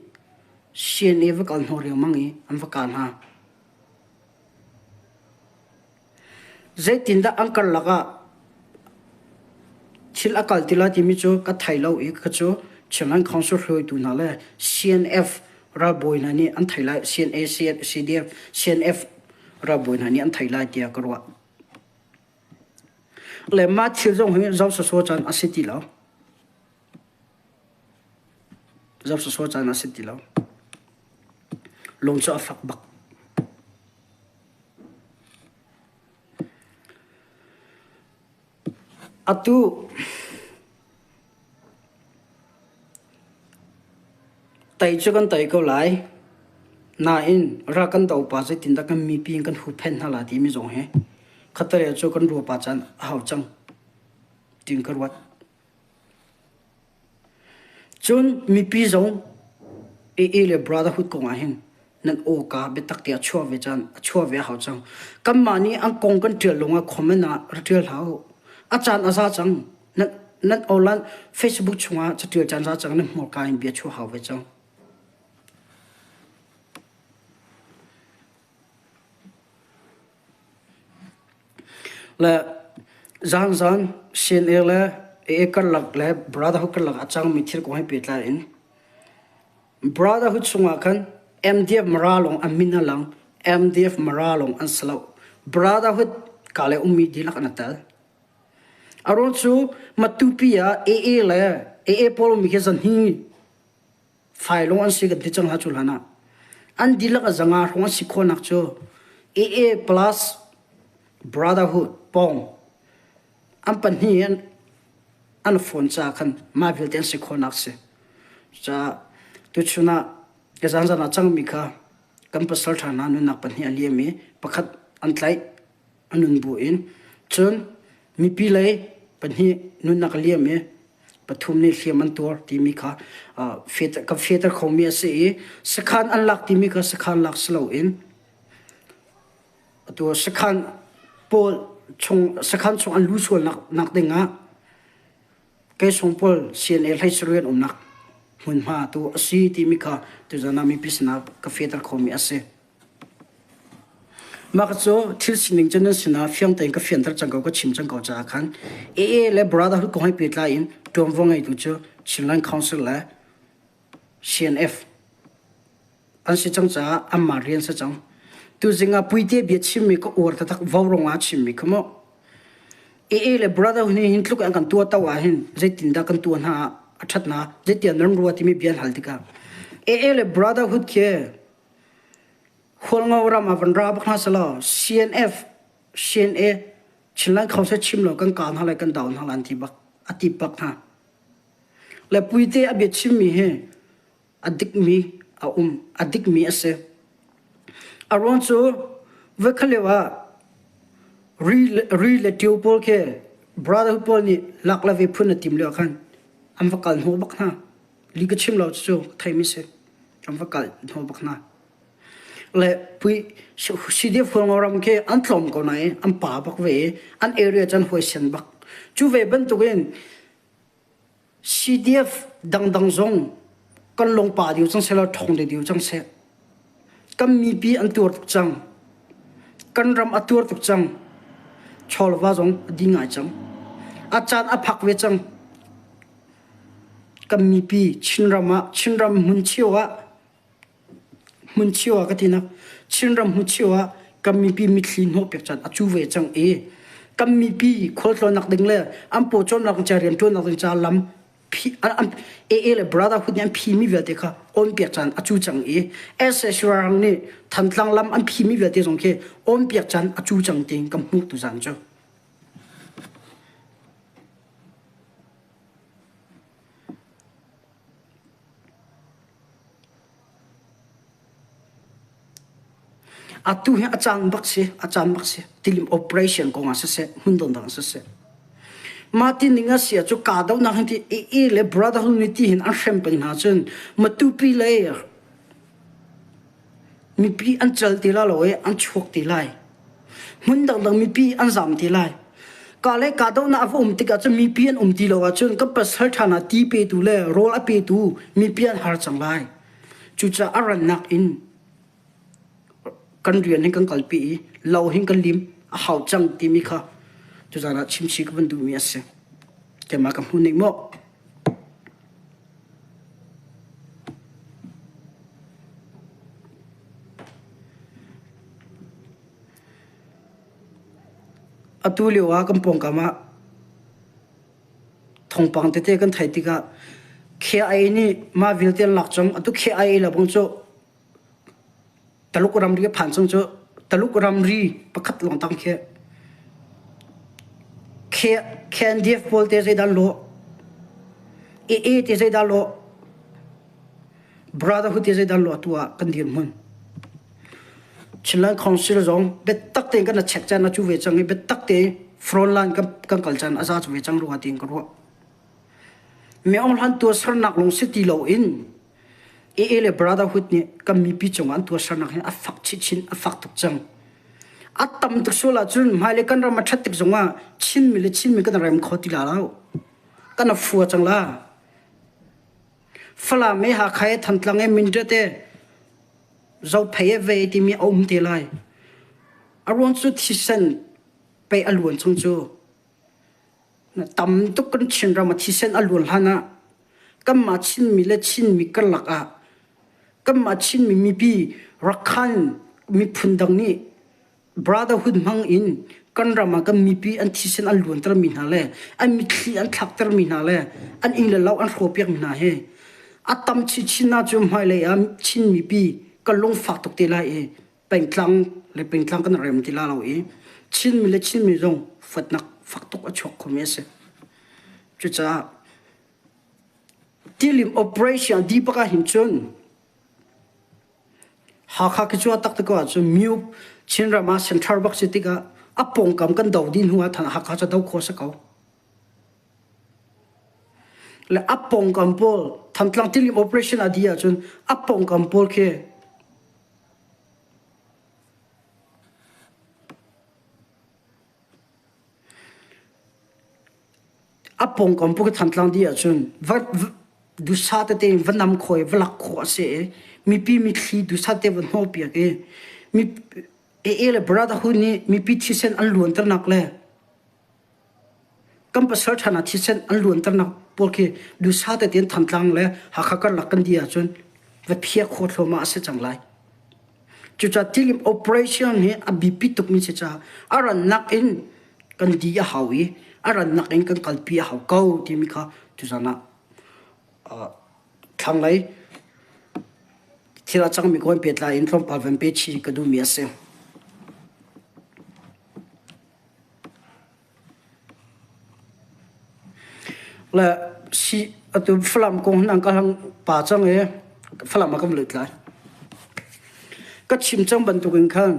CNA va kal hnawh riangmang i an va kah hna. Zeitindah an karlak ah thil a kal ti lai timi cu ka thei lo i ka cu Chinland Council hruaitu hna le CNF ralbawi hna nih an thei lai CNA, CDF, CNF ralbawi hna nih an thei lai tiah ka ruah. Le mah thil zong hi zoh sawsawh caan a si ti lo. Zoh sawsawh caan a si ti lo. Lung cu a fak bak. Atu tei cu kan tei ko lai. Nain ral kan do pa zeitindah kan mipi in kan huhphenh hna lai timi zong hi khatalei cu kan ruah pah caan a hau cang tiin ka ruat. Cun mipi zong AA le Brotherhood kong ah hin nan awka biatak te a chuah ve caan a chuah ve a hau cang. Kanmah nih an kong kan ṭial lawngah comment ah ra ṭial hlah u. A caan a za cang. Nan, nan online Facebook chungah caṭial caan za cang nan hmurka in bia chuah hau ve cang. Le zaanzaan CNA le AA karlak le Brotherhood karlak a cangmi thil kong he pehtlai in Brotherhood chungah khan MDF Mara lawng an min a lang, MDF Mara lawng an si lo. Brotherhood ka le ummi dihlak an i tel. A ruang cu Matupi ah AA le AA pawl ummi khi zanhi fai lawng an si kan ti cang hna cu hlan ah. An dihlak a zanga hrawng an si khawhnak cu AA plus Brotherhood pawng an pahnih an an phone ca khan mah vialte an si khawhnak si. Caah tuchun ah ka zanzan ah cangmi kha kan pasal ṭha hna nunnak pahnih a liam i pakhat an tlaih a nun bu in cun mipi lei pahnih nunnak a liam i pathum nih hliam an tuar timi kha ka feter khomi a si i sakhan an lak timi kha sakhan lak si loin atu sakhan pawl chung sakhan chung an lu sual nak nak ding ah Keisung pawl CNA hlei an umnak hmunhma tu a si timi kha tuzan ah mipi sinah ka fehter khomi a si. Mah cu thil sining cu nan sinah fiang tein ka fianter cang ko ka chim cang ko caah khan AA le Brotherhood kong he pehtlai in ṭuanvo ngeitu cu Chinland Council le CNF an si cang caah anmah rian si cang. Tuzing ah Puite bia chimmi ka uar taktak vaurawng ah chimmi kha mu. AA le brother nih hin tluk an kan tuah to ah hin zeitindah kan tuah hna ah a ṭhatnak zeitiah nan rua timi bia an hal tikah AA le brotherhood khi Hualngo ram ah van ra bak hna selaw CNF CNA Chinland Council chim lo kan ka hna lai kan dau hna lai an ti bak a ti bak hna. Le Puite a bia chimmi hi a dikmi a um a dikmi a si. A ruang cu voikhat lio ah ri ri le ṭio pawl khi brotherhood pawl nih lak le ve phun a tim lio ah khan an va kal hnawh bak hna. Li ka chim lo cu theimi si. An va kal hnawh bak hna. Le pui CDF Hualngo ram khi an tlawm ko nain an pa bak ve i an area cu an huaisen bak. Cu ve bantukin CDF dangdang zong kan lungpa dih cang seh law ṭhawng dih cang seh. Kan mipi an tuar tuk cang. Kan ram a tuar tuk cang. Chawlva zong a di ngai cang. A caan a phak ve cang. Kan mipi Chinram ah Chinram hmun cio ah Hmun cio ah ka tinak Chinram hmun cio ah kan mipi mitthli hnawhpiak caan a cu ve cang i kan mipi khualtlawnnak ding le an pawcawmnak ding ca rianṭuannak ding ca lam AA le Brotherhood nih an phimi vialte kha awnpiak caan a cu cang i SS rang nih Thantlang lam an phimi vialte zong khi awnpiak caan a cu cang tiin kan hmuh tuzaan cu. Atu hi a caan bak si, a caan bak si. Tilim operation kong ah siseh, hmun dangdang ah siseh. Mah ti ning a si ah cu kahdohnak hin ti AA le Brotherhood nih ti hin an hrem peng hna cun Matupi lei mipi an cal ti la lo i an chuak ti lai. Hmun dangdang mipi an zam ti lai. Ka le kahdohnak a va um tikah cun mipi an um ti lo ahcun kan pasal ṭha hna ti petu le rawl a petu mipi an har cang lai. Cucaah a rannak in kan rian hin kan kalpi i lo hin kan lim a hau cang timi kha tuzaan ah chimchih ka van duhmi a si. Keimah ka hmu ning maw? Atu lio ah kan pawngkam ah thawngpang tete kan theih tikah KIA nih mah vialte an lak cang. Atu KIA le bang cu Taluk ramri a phan cang cu Taluk ramri pakhat lawng tang khi KNDF pawl te zeidah lawh AA te zeidah lawh Brotherhood te zeidah lawh atu ah kan dirhmun. Chinland Council zong biatak tein kan check caan a cu ve cang i biatak tein front line kan, kan kal caan a za cu ve cang rua tiin ka ruah. Meong hlan tuahsernak lung si ti loin AA le Brotherhood nih kan mipi cungah an tuahsernak hi a fak chinchin a fak tuk cang. A tam tuk sual ahcun hmailei kan ram a ṭhat tik zongah Chinmi le Chinmi kan rem kho ti la lo. Kan a fua cang la. Falam e Hakha e Thantlang e Mindat e Zophei e vei timi a um te lai. A ruang cu thisen pei a luan chung cu. Tam tuk kan Chinram ah thisen a luan hlan ah kanmah Chinmi le Chinmi karlak ah kanmah Chinmi mipi Rakhine miphun dang nih brotherhood hmang in kan ram ah kan mipi an thisen an luantermi hna le an mitthli an thlaktermi hna le an inn le lo an hrawhpiakmi hna hi a tam chinchin ah cu hmailei ah Chin mipi kan lungfak tuk te lai i pengtlang le pengtlang kan rem ti la lo i Chinmi le Chinmi zong fatnak fak tuk a chuak khomi a si. Cucaah tilim operation dih bak ah hin cun Hakha khi cu a tak te ko ahcun Myu Chinram ah central bak si tikah a pawngkam kan do dih hnu ah than Hakha cu do khawh si ko. Le a pawngkam pawl Thantlang tilim operation a dih ahcun a pawngkam pawl khi A pawngkam pu Thantlang dih ahcun va dusa tete in va nam khawh i va lak khawh a si i mipi mitthli dusa te va hnawhpiak i mi AA le Brotherhood nih mipi thisen an luanternak le kan pasal ṭhan ah thisen an luanternak pawl khi dusa tete in Thantlang le Hakha karlak kan dih ahcun va phiah khawh thluahmah a si cang lai. Cucaah tilim operation hi a biapi tukmi si caah a rannak in kan di a hau i a rannak in kan kalpi a hau ko timi kha tuzan ah thlanglei thil a cangmi kong pehtlai in tlawmpal van pe chih ka duhmi a si. Le si atu Falam kong hin an ka hlang pa cang i Falam ah kan lut lai. Ka chim cang bantukin khan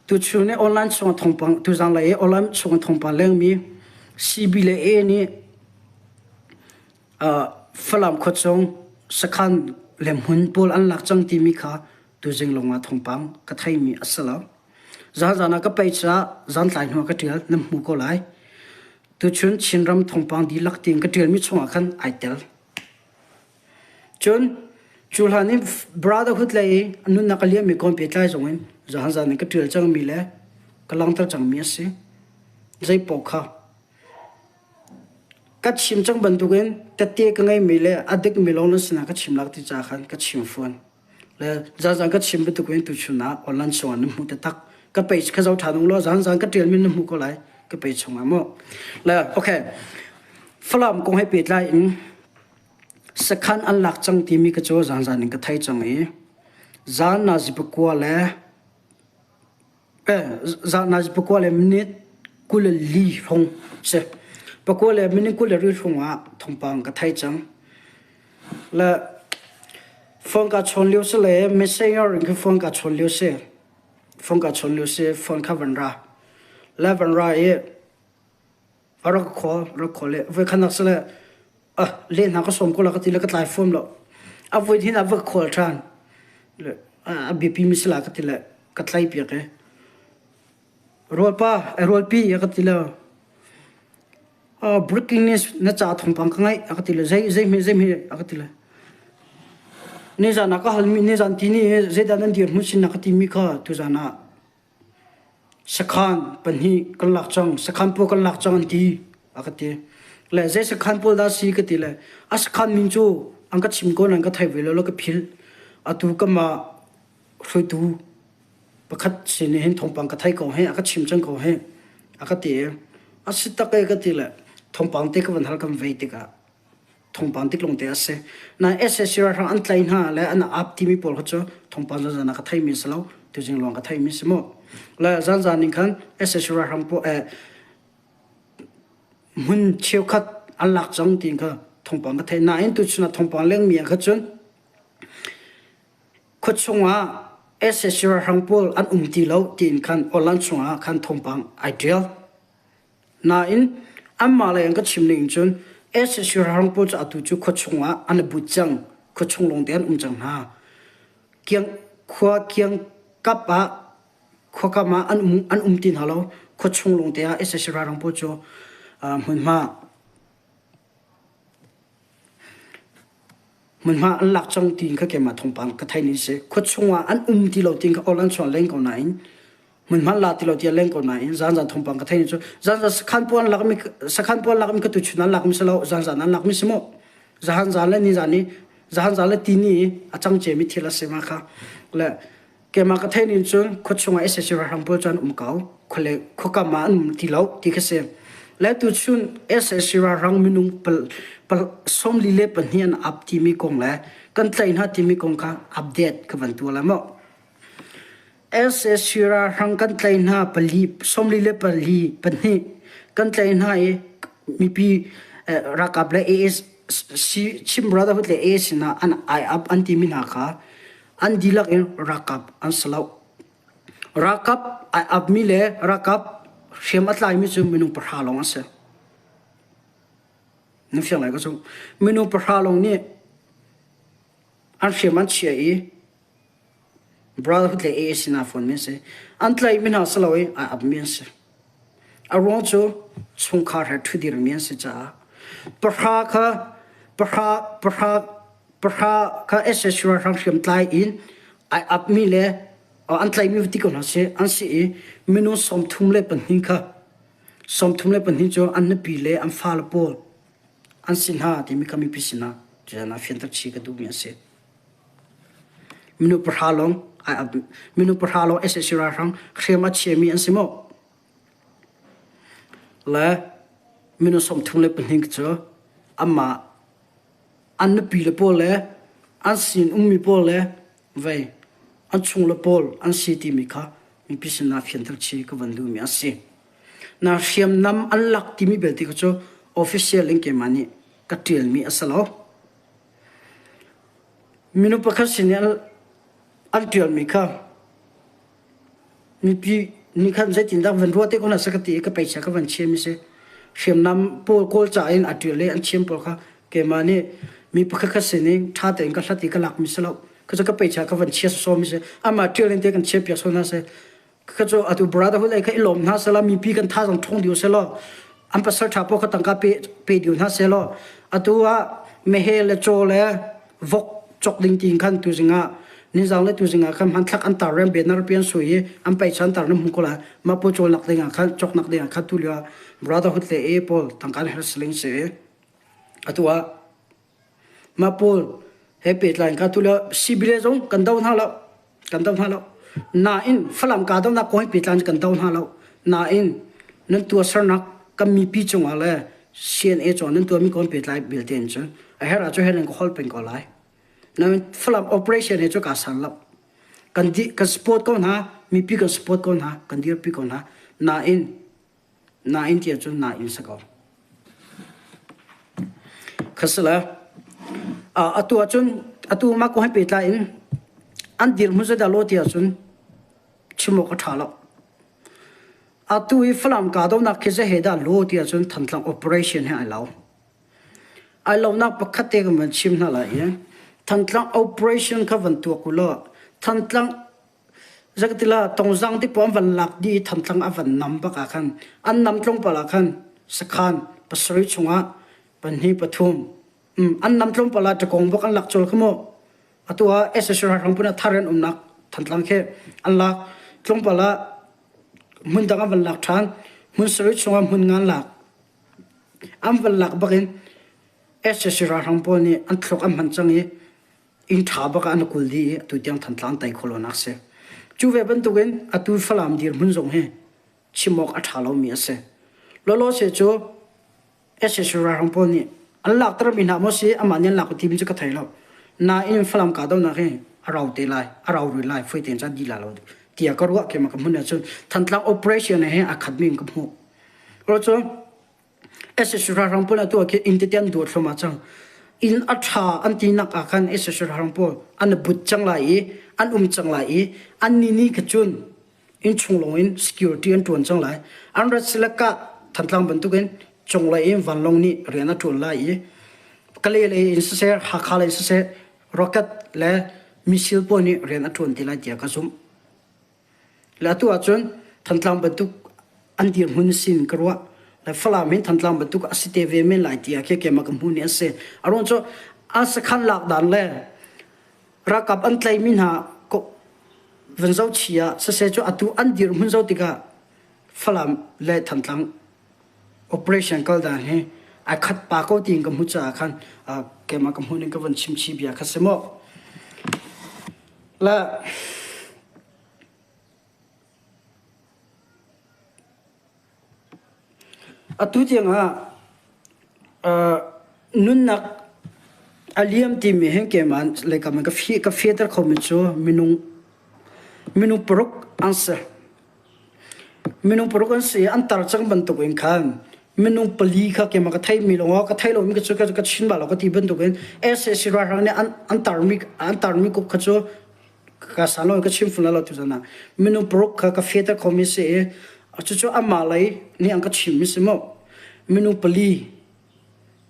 tuchun i online chung thawngpang tuzang lei i online chung thawngpang lengmi CB le A nih uh, Falam khuachung sakhan le hmun pawl an lak cang timi kha tuzing lawngah thawngpang ka theimi a si lo. Zaanzaan ah ka pei caah zantlai hnu ah ka ṭial, nan hmu ko lai. Tuchun Chinram thawngpang dihlak tiin ka ṭialmi chungah khan ai tel. Cun cu hlan in Brotherhood lei i a nunnak a liammi kong pehtlai zong in zaanzaan in ka ṭial cangmi le ka langhter cangmi a si. Zeipaoh kha ka chim cang bantukin tette ka ngeimi le a dikmi lawng nan sinah ka chim lak ti caah khan ka chim fawn. Le zan ka chim bantuk in tuchun ah online chungah na hmuh taktak. Ka page kha zoh ṭhan ung law zan zan ka ṭialmi na hmuh ko lai. Ka page chungah mu. Le okay. Falam kong he pehtlai in sakhan an lak cang timi ka cu zan zan in ka thei cang i zan na zipakua le Eh, na pakua le minute 24 hrawng si. Pakua le minute 24 hrawng ah thawngpang ka thei cang. Le phone ka chawn lio si le messenger in ka phone ka chawn lio si. Phone ka chawn lio si, phone kha van ra. Le van ra i a rak call, rak call le voi khanak si le ah le hna ka sawm ko la ka ti le ka tlai fom lo. A voi hin a va call ṭhan. Le a biapi mi si la ka ti le ka tlai piak e. Rualpa, rualpi a ka ti le breaking news na ca thawngpang ka ngaih a ka ti le zei zei hme zei hme a ka ti le nizan ah ka halmi nizan ti ni zeidah nan dir hmun sin na ka timi kha tuzan ah Sakhan pahnih kan lak cang, sakhan pawl kan lak cang an ti, a ka ti. Le zei sakhan pawl dah si ka ti le a sakhan min cu an ka chim ko nan ka thei ve lo lo ka philh. Atu kamah hruaitu pakhat sin hin thawngpang ka thei ko he a ka chim cang ko he a ka ti i a si tak e ka ti le thawngpang te ka van hal kan vei tikah thawngpang tik lawngte a si. Na SAC ralhrang an tlai hna le an ap timi pawl kha cu thawngpang zanzan ah ka theimi a si lo. Tuzing lawng ka theimi si mu. Le zanzan ning khan SAC ralhrang pawl eh, hmun cheukhat an lak cang tiin kha thawngpang ka thei. Nain tuchun ah thawngpang lengmi ah kha cun khuachung ah SAC ralhrang pawl an um ti lo tiin khan online chungah khan thawngpang ai ṭial. Nain anmah lei an ka chim ning cun SAC ralhrang pawl cu atu cu khuachung ah an i but cang. Khuachung lawngte an um cang hna. Kiang khua kiang kap ah khuakam ah an um an um ti hna lo. Khuachung lawngte ah SAC ralhrang pawl cu hmunhma hmunhma an lak cang tiin kha keimah thawngpang ka theih ning si. Khuachung ah an um ti lo tiin kha awl an chuah len ko nain. Hmunhma la ti lo tiah leng ko nain zanzan thawngpang ka theih cu zanzan sakhan puan lakmi sakhan puan lakmi ka tuchun an lakmi si lo zanzan an lakmi si mu. Zahan zan le ni zan ni zahan zan le ti ni a cang ciami thil a si ma kha. Le keimah ka theih ning cun khuachung ah SAC ralhrang pawl cu an um ko. Khuale khuakam ah an um ti lo ti kha si. Le tuchun SAC ralhrang minung pal, pal 42 an ap timi kong le kan tlaih hna timi kong kha update ka van tuah lai maw. SAC ralhrang kan tlaih hna pali 44 pahnih kan tlaih hna i mipi ralkap le AS Chin Brotherhood le AS sinah an ai ap an timi hna kha an dihlak in ralkap an si lo. Ralkap ai apmi le ralkap hriam a tlaimi cu minung pahra lawng an si. Na fiang lai ka cu. Minung pahra lawng nih an hriam an chia i Brotherhood le AA sinah fawnmi an si. An tlaihmi hna si lo i ai apmi an si. A ruang cu chungkhar he ṭhudirmi an si caah pahra kha pahra pahra pahra kha SSC ralhrang hriamtlai in ai apmi le an tlaihmi ti ko hna sih an si i minung 32 kha 32 cu an nupi le an fale pawl an si hna timi kha mipi sinah tiah fianter chih ka duhmi a si. Minung pahra lawng minung pahra lawng sac ralhrang hriam a chiami an si maw? Le minung 32 cu anmah an nupi le pawl le an sin ummi pawl le vei an chung le pawl an si timi kha mipi sinah fianter chih ka van duhmi a si. Na hriamnam an lak timi belte kha cu official in keimah nih ka ṭialmi a si lo. Minung pakhat sin i an ṭialmi kha mipi nih khan zeitindah van ruah te ko hna seh ka ti i ka peicha ka van chiami si. Hriamnam pawl kawl ca in a ṭial i an chiam pawl kha keimah nih mi pakhat khat sin i ṭha tein ka hlat i ka lakmi si lo. Kha cu ka peicha ka van chia sawsawmi si. Amah ṭial in te kan chiahpiak sawh hna seh. Kha cu atu brotherhood lei kha i lawm hna selaw mipi kan thazaang ṭhawng dih selaw an pasal ṭha pawl kha tangka pe pe dih hna selaw atu ah meheh le caw le vok cawk ding tiin khan tuzing ah nizang le tuzing ah khan hmanthlak an tar rem banner pi an sui i an peicha an tar na hmu ko lai mah pawl cawl nak ding ah khan cawk nak ding ah khan tu lio ah brotherhood le e pawl tangka an her siling si atu ah Mah pawl he pehtlai in kha tu le Sibile zong kan do hna lo. Kan do hna lo. Nain Falam kahdohnak kong he pehtlai in kan do hna lo. Nain nan tuahsernak kan mipi cungah le CNA cungah nan tuahmi kong pehtlai belte in cun a herh ahcun her in ka holh peng ko lai. Nain Falam operation he cu kaa san lo. Kan di kan support ko hna, mipi kan support ko hna, kan dirpi ko hna. Nain Nain tiah cun nain si ko. Khasila atu ahcun atu mah kong he pehtlai in an dirhmun zeidah law tiah cun chim awk a ṭha lo. Atu i Falam kahdohnak khi zei he dah law tiah cun Thantlang operation he ai lo. Ai lonak pakhat te kan van chim hna lai i Thantlang operation kha van tuak u law Thantlang Zeikatila tongzang ti pawl an van lak dih i Thantlang a van nam bak ah khan an nam tlawmpal ah khan sakhan pasarih chungah pahnih pathum an nam tlawmpal ah ṭakawng bak an lak colh kha mu. Atu ah SSC ralhrang pun ah thar an umnak Thantlang khi an lak tlawmpal ah hmun dang an van lak ṭhan hmun sarih chungah hmun nga an lak. An van lak bak in SSC ralhrang pawl nih an thluak an hman cang i inn ṭha bak ah an kul dih i atu tiang Thantlang tai khawh lonak si. Cu ve bantukin atu Falam dirhmun zong hi chim awk a ṭha lomi a si. Lawlawse cu SSU ralhrang pawl nih an laktermi hna maw si amah nih an lak timi cu ka thei lo. Nain Falam kahdohnak hi a rau te lai, a rau rih lai, foi tein cun dih lai lo tiah ka ruah keimah ka hmun ahcun Thantlang operation he a khatmi in ka hmuh. Ro cu SSC ralhrang pawl atu ah khin inn tete an duat thluahmah cang. Inn a ṭha an tinak ah khan SSC ralhrang pawl an i but cang lai i an um cang lai i an ni ni kha cun innchung lawng in security an ṭuan cang lai. An rat sile kah Thantlang bantukin cunglei in vanlawng nih rian a ṭuan lai i Kalay lei in siseh, Hakha lei siseh rocket le missile pawl nih rian a ṭuan ti lai tiah ka zumh. Le atu ahcun Thantlang bantuk an dirhmun sin ka ruah. Le Falam hin Thantlang bantuk a si te ve men lai tiah khi keimah ka hmuh ni a si. A ruang cu an sakhan lak dan le ralkap an tlaimi hna. Van zoh chih ah siseh cu atu an dirhmun zoh tikah Falam le Thantlang operation kal dan hi ai khat pa ko tiin ka hmuh caah khan keimah ka hmuh ning ka van chim chih bia kha si mu. Le Atu tiangah nunnak a liam timi hi keimah leikam in ka fehter khomi cu minung minung paruk an si. Minung paruk an si i an tar cang bantuk in khan minung pali kha keimah ka theimi lawng ka thei lomi cu ka chin bal lo ka ti bantuk in sac ralhrang nih an tarmi an tarmi kuk kha cu ka san lo ka chim fun lo tu zan ah minung paruk kha ka fehter khomi si i cucu amah lei nih an ka chimmi si mu minung pali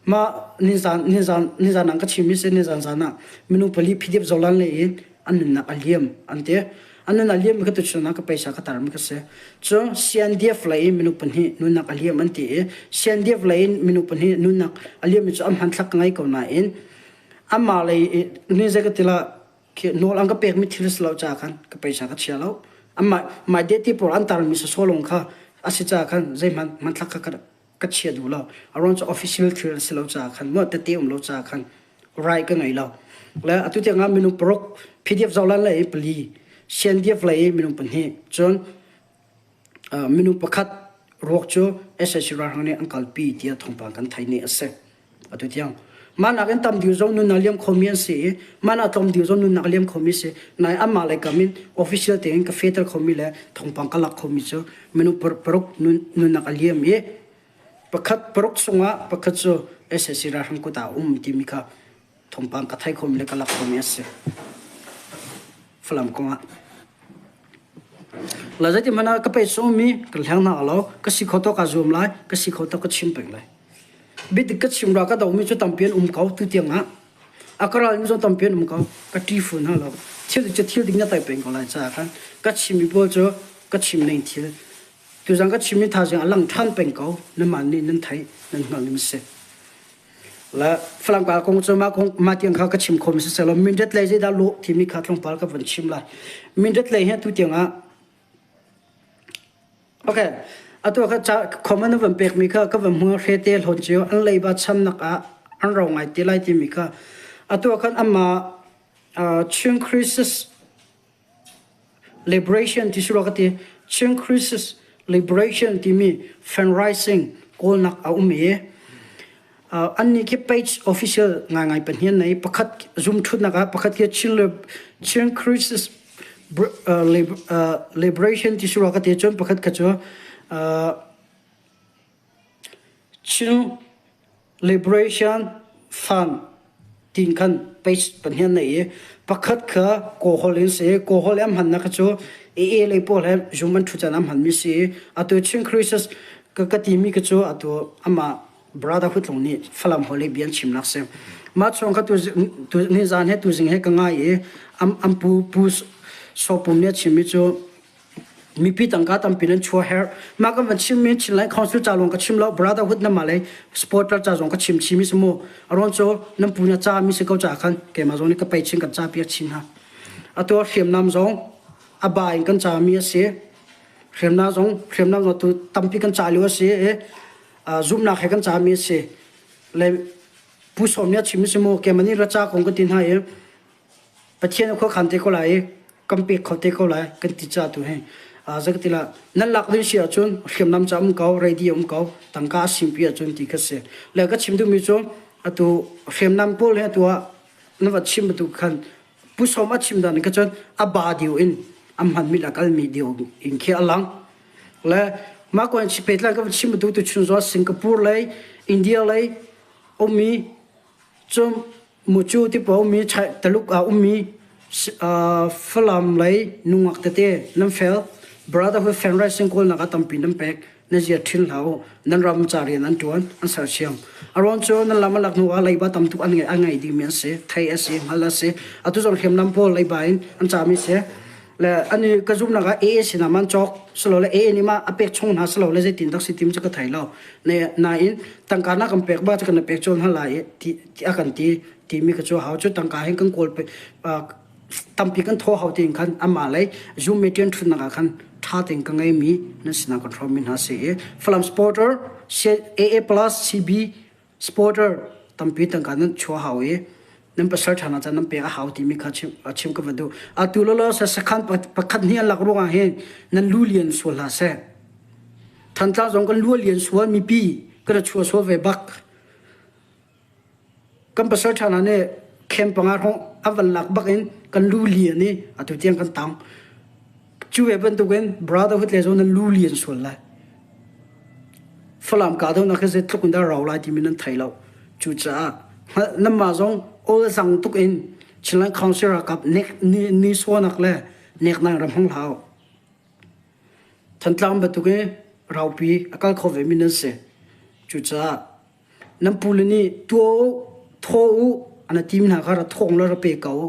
ma nizan nizan nizan an ka chimmi si nizan zan ah minung pali phidip zolan lei in an nunnak a liam an ti an nunnak liam mi kha tuchun ah ka paisa ka tar mi ka si cun CNDF lei in minung pahnih nunnak a liam an ti i CNDF lei in minung pahnih nunnak a liam mi cu an hmanthlak ka ngei ko nain amah lei ni zei ka ti la Khi nawl an ka pekmi thil a si lo caah khan ka paisa ka chia lo. Amah mai deti pawl an tarmi sawsawlong kha a si caah khan zeihmanh hmanthlak kha ka chia duh lo. A ruang cu official thil a si lo caah khan muah tete um lo caah khan rai ka ngei lo. Le atu tiang ah minung paruk PDF zohlan lei pali, CNDF lei minung pahnih, cun minung pakhat ruak cu sac ralhrang nih an kalpi tiah thawngpang kan theih ni a si. Atu tiang mah nakin tam deuh zong nunnak liam khomi an si i mah nak tlawm deuh zong nunnak liam khomi si. Nai amah lei kam in official tein ka fehter khomi le thawngpang ka lak khomi cu minung paruk nunnak a liam i pakhat paruk chungah pakhat cu sac ralhrang kut ah a um timi kha thawngpang ka thei khomi le ka lak khomi a si. Falam kongah. La zeiti hmanh ah ka pei sungmi ka hleng hna lo, ka si kho to ka zuam lai, ka si kho to ka chim peng lai. Bidik ka chim ra ka domi cu tampi an um ko tu tiang ah. A ka ral mi zong tampi an um ko, ka ṭi fu hna lo. Thil cu thil ding na tai peng ko lai caah khan ka chimmi pawl cu ka chim ning thil tuzang ka chimmi thaizing a lang ṭhan peng ko nanmah nih nan theih nan hngalh ning si. Le Falam kal kong cu mah kong mah tiang kha ka chim khomi si selaw Mindat lei zeidah lawh timi kha tlawmpal ka vun chim lai. Mindat lei hi atu tiang ah Okay. Atu kha ca comment na van pekmi kha ka van hmu hrete hlawn cio an leiba chamnak ah an ro ngai te lai timi kha atu khan amah Chin Crisis Liberation ti sura ka ti. Chin Crisis Liberation timi fundraising kawlnak a um i annih khi page official ngaingai pahnih an nei. Pakhat Zoom ṭhutnak ah pakhat khi Chin, Chin Crisis Liberation ti sura ka ti cun pakhat kha cu Chin Liberation Fund tiin khan page pahnih an nei i pakhat kha Kawlholh in si i Kawlholh i an hmannak kha cu AA lei pawl he zum an ṭhu caan an hmanmi si i atu Chin Crisis ka, ka timi kha cu atu amah Brother Hutlung nih Falam holh i bia an chimnak si. Mah chung kha tu, tu nizan he tuzing he ka ngai i am, am pu pu Sopum nih a chimmi cu Mipi tangka tampi nan chuah herh. Mah kan van chimmi Chinland Council ca lawng ka chim lo, Brotherhood na mah lei supporter ca zong ka chim chimi si mu. Aruang cu nan pu na ca mi si ko ca khan keimah zong nih ka pei chin kan ca piak chin hna. Atu ah hriamnam zong a ba in kan ca mi a si. Hriamnam zong hriamnam zong tu tampi kan ca lio a si i zumhnak he kan ca mi a si. Le Pu Sawm nih a chim si mu keimah nih ra ca kong ka ti hna i Pathian a khuakhan te ko lai i kan pek kho te ko lai kan ti ca tu hi zakatila nan lak ding si ahcun hriamnam ca um ko ready um ko tangka a simpi ahcun ti kha si le ka chim duhmi cu atu hriamnam pawl hi atu ah na va chim bantuk khan pu som a chim dan kha cun a ba diu in a hman mi la kalmi diu in khi a lang le mah ko in petlan ka chim bantuk tu chun zo Singapore lei India lei ummi Cun mucu ti paoh ummi Taluk ah ummi Falam lei nungak tete nan fel. Brotherhood fundraising kawlnak ah tampi nan pek. Na zia ṭhin hlah u. Nan ram ca rian an ṭuan, an sersiam. A ruang cu nan lam a lak hnu ah leiba tam tuk an ngei, a ngei dingmi an si. Thei a si, hngal a si. Atu zong hriamnam pawl leiba in an cami si. Le ani ka zumhnak ah AA sinah man cawk silole AA nih mah a pek chung hna silole zeitin dak si tim cu ka thei lo. Nain tangka na kan pek ba cu kan pek cawn hna lai ti a kan ti timi ka cu hau cu tangka hin kan kawl. Tampi kan thaw hau tiin khan amah lei Zoom meeting ṭhutnak ah khan ṭha tein ka ngeimi nan sinah kan hrawmmi hna si i Falam supporter AA plus CB supporter tampi tangka nan chuah hau i nan pasal ṭha hna ca nan pek a hau timi kha chim, chim ka va duh. Atu lolo sa sakhan pakhat hnih an lak ruangah hin nan lu lian sual hlah seh. Thantlang zong kan lu lian sual mipi kan chuah sual ve bak. Kan pasal ṭha hna nih khem panga hrawng a van lak bak in kan lu lian i atu tiang kan tang. Cu ve bantukin brotherhood le zong nan lu lian sual lai. Falam kahdohnak hi zeitluk in dah rau lai timi nan thei lo. Cucaah nanmah zong awlzang tuk in Chinland Council ralkap nek ni, ni suanak le neknang ram hmang hlah u. Thantlang bantuk i raupi a kal kho vemi nan si. Cucaah Nan pule nih tuah u, thaw u an ti mi hna kha ra thawng le ra pe ko u.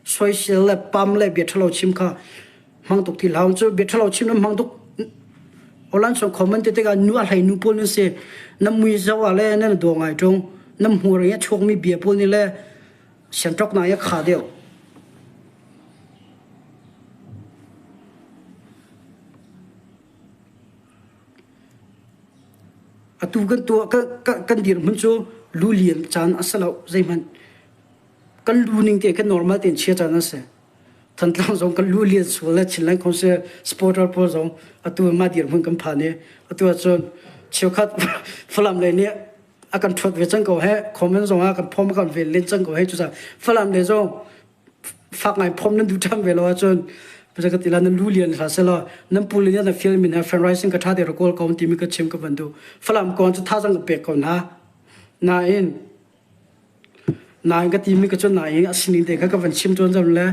Soisel le pam le bia ṭhalo chim kha hmang tuk ti hlah u. Cu bia ṭhalo chim nan hmang tuk Olan song comment te tikah nu a hlei nu pawl nan si. Nan mui zoh ah le nan daw ngai ṭung. Nan hmur i a chuakmi bia pawl nih le sianṭok na i a kha deuh. Atu kan tuah kan dirhmun cu lu lian caan a si lo zeihmanh kan lu ning te kan normal tein chia caan a si. Thantlang zong kan lu lian sual le Chinland Council supporter pawl zong atu mah dirhmun kan phan i atu ahcun cheukhat Falam lei nih a kan ṭhuat ve cang ko he comment zong ah kan phom kan vel len cang ko he cucaah Falam lei zong fak ngai phom nan duh ṭham ve lo ahcun ka ti la nan lu lian hlah selaw nan pu le nan fial min he friend rising ka ṭha te ra kawl ko timi ka chim ka van duh Falam kong cu thazang ka pek ko hna nain nain ka timi ka cu nain a sining te kha ka van chim tawn zam le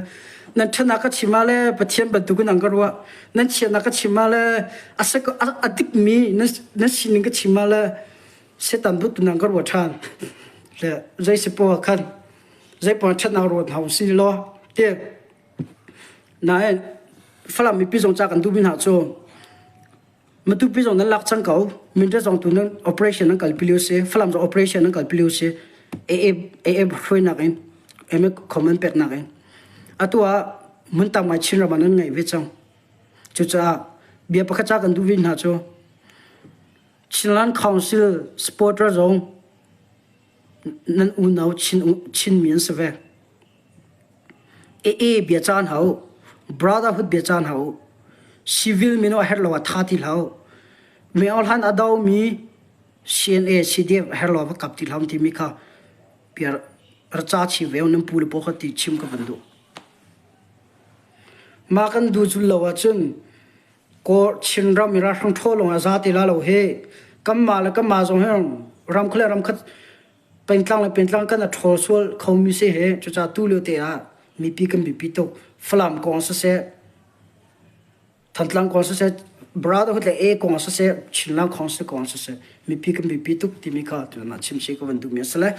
nan ṭhanak ka chim ah le Pathian bantukin an ka ruah nan chiatnak ka chim ah le a a dikmi nan sining ka chim ah le Satan but nan ka ruah ṭhan le zei si poah khan zeipaoh ṭhatnak ruat hna usih law ti nain Falam mipi zong ca kan duhmi hna cu Matupi zong nan lak cang ko Mindat zong tu nan operation nan kalpi lio si Falam zong operation nan kalpi lio si AA AA hruainak in MA comment peknak in atu ah mun tam ngai Chin ram ah nan ngeih ve cang cucaah bia pakhat ca kan duh ve hna cu Chinland Council supporter zong nan unau Chinmi an si ve. AA bia caan hau, brotherhood bia caan hau, civil mino a herh lo ah tha ti hlah. Me hlan a do mi CNA, CDF a herh lo va kap ti hlah timi kha bia ra ca chi ve nan pu le paw kha ti chim ka van duh. Ma kan du cul lo ahcun Kawl Chinram i ralhrang ṭhaw lawng ah za ti la lo hi kanmah le kanmah zong hi ram khat le ram khat pengtlang le pengtlang kan a ṭhawl sual khomi si hi cucaah tu lio te ah mipi kan biapi tuk Falam kong siseh Thantlang kong siseh Brotherhood le A kong siseh Chinland kong siseh kong siseh mipi kan biapi tuk timi kha tu na chim si ka van duhmi a si le.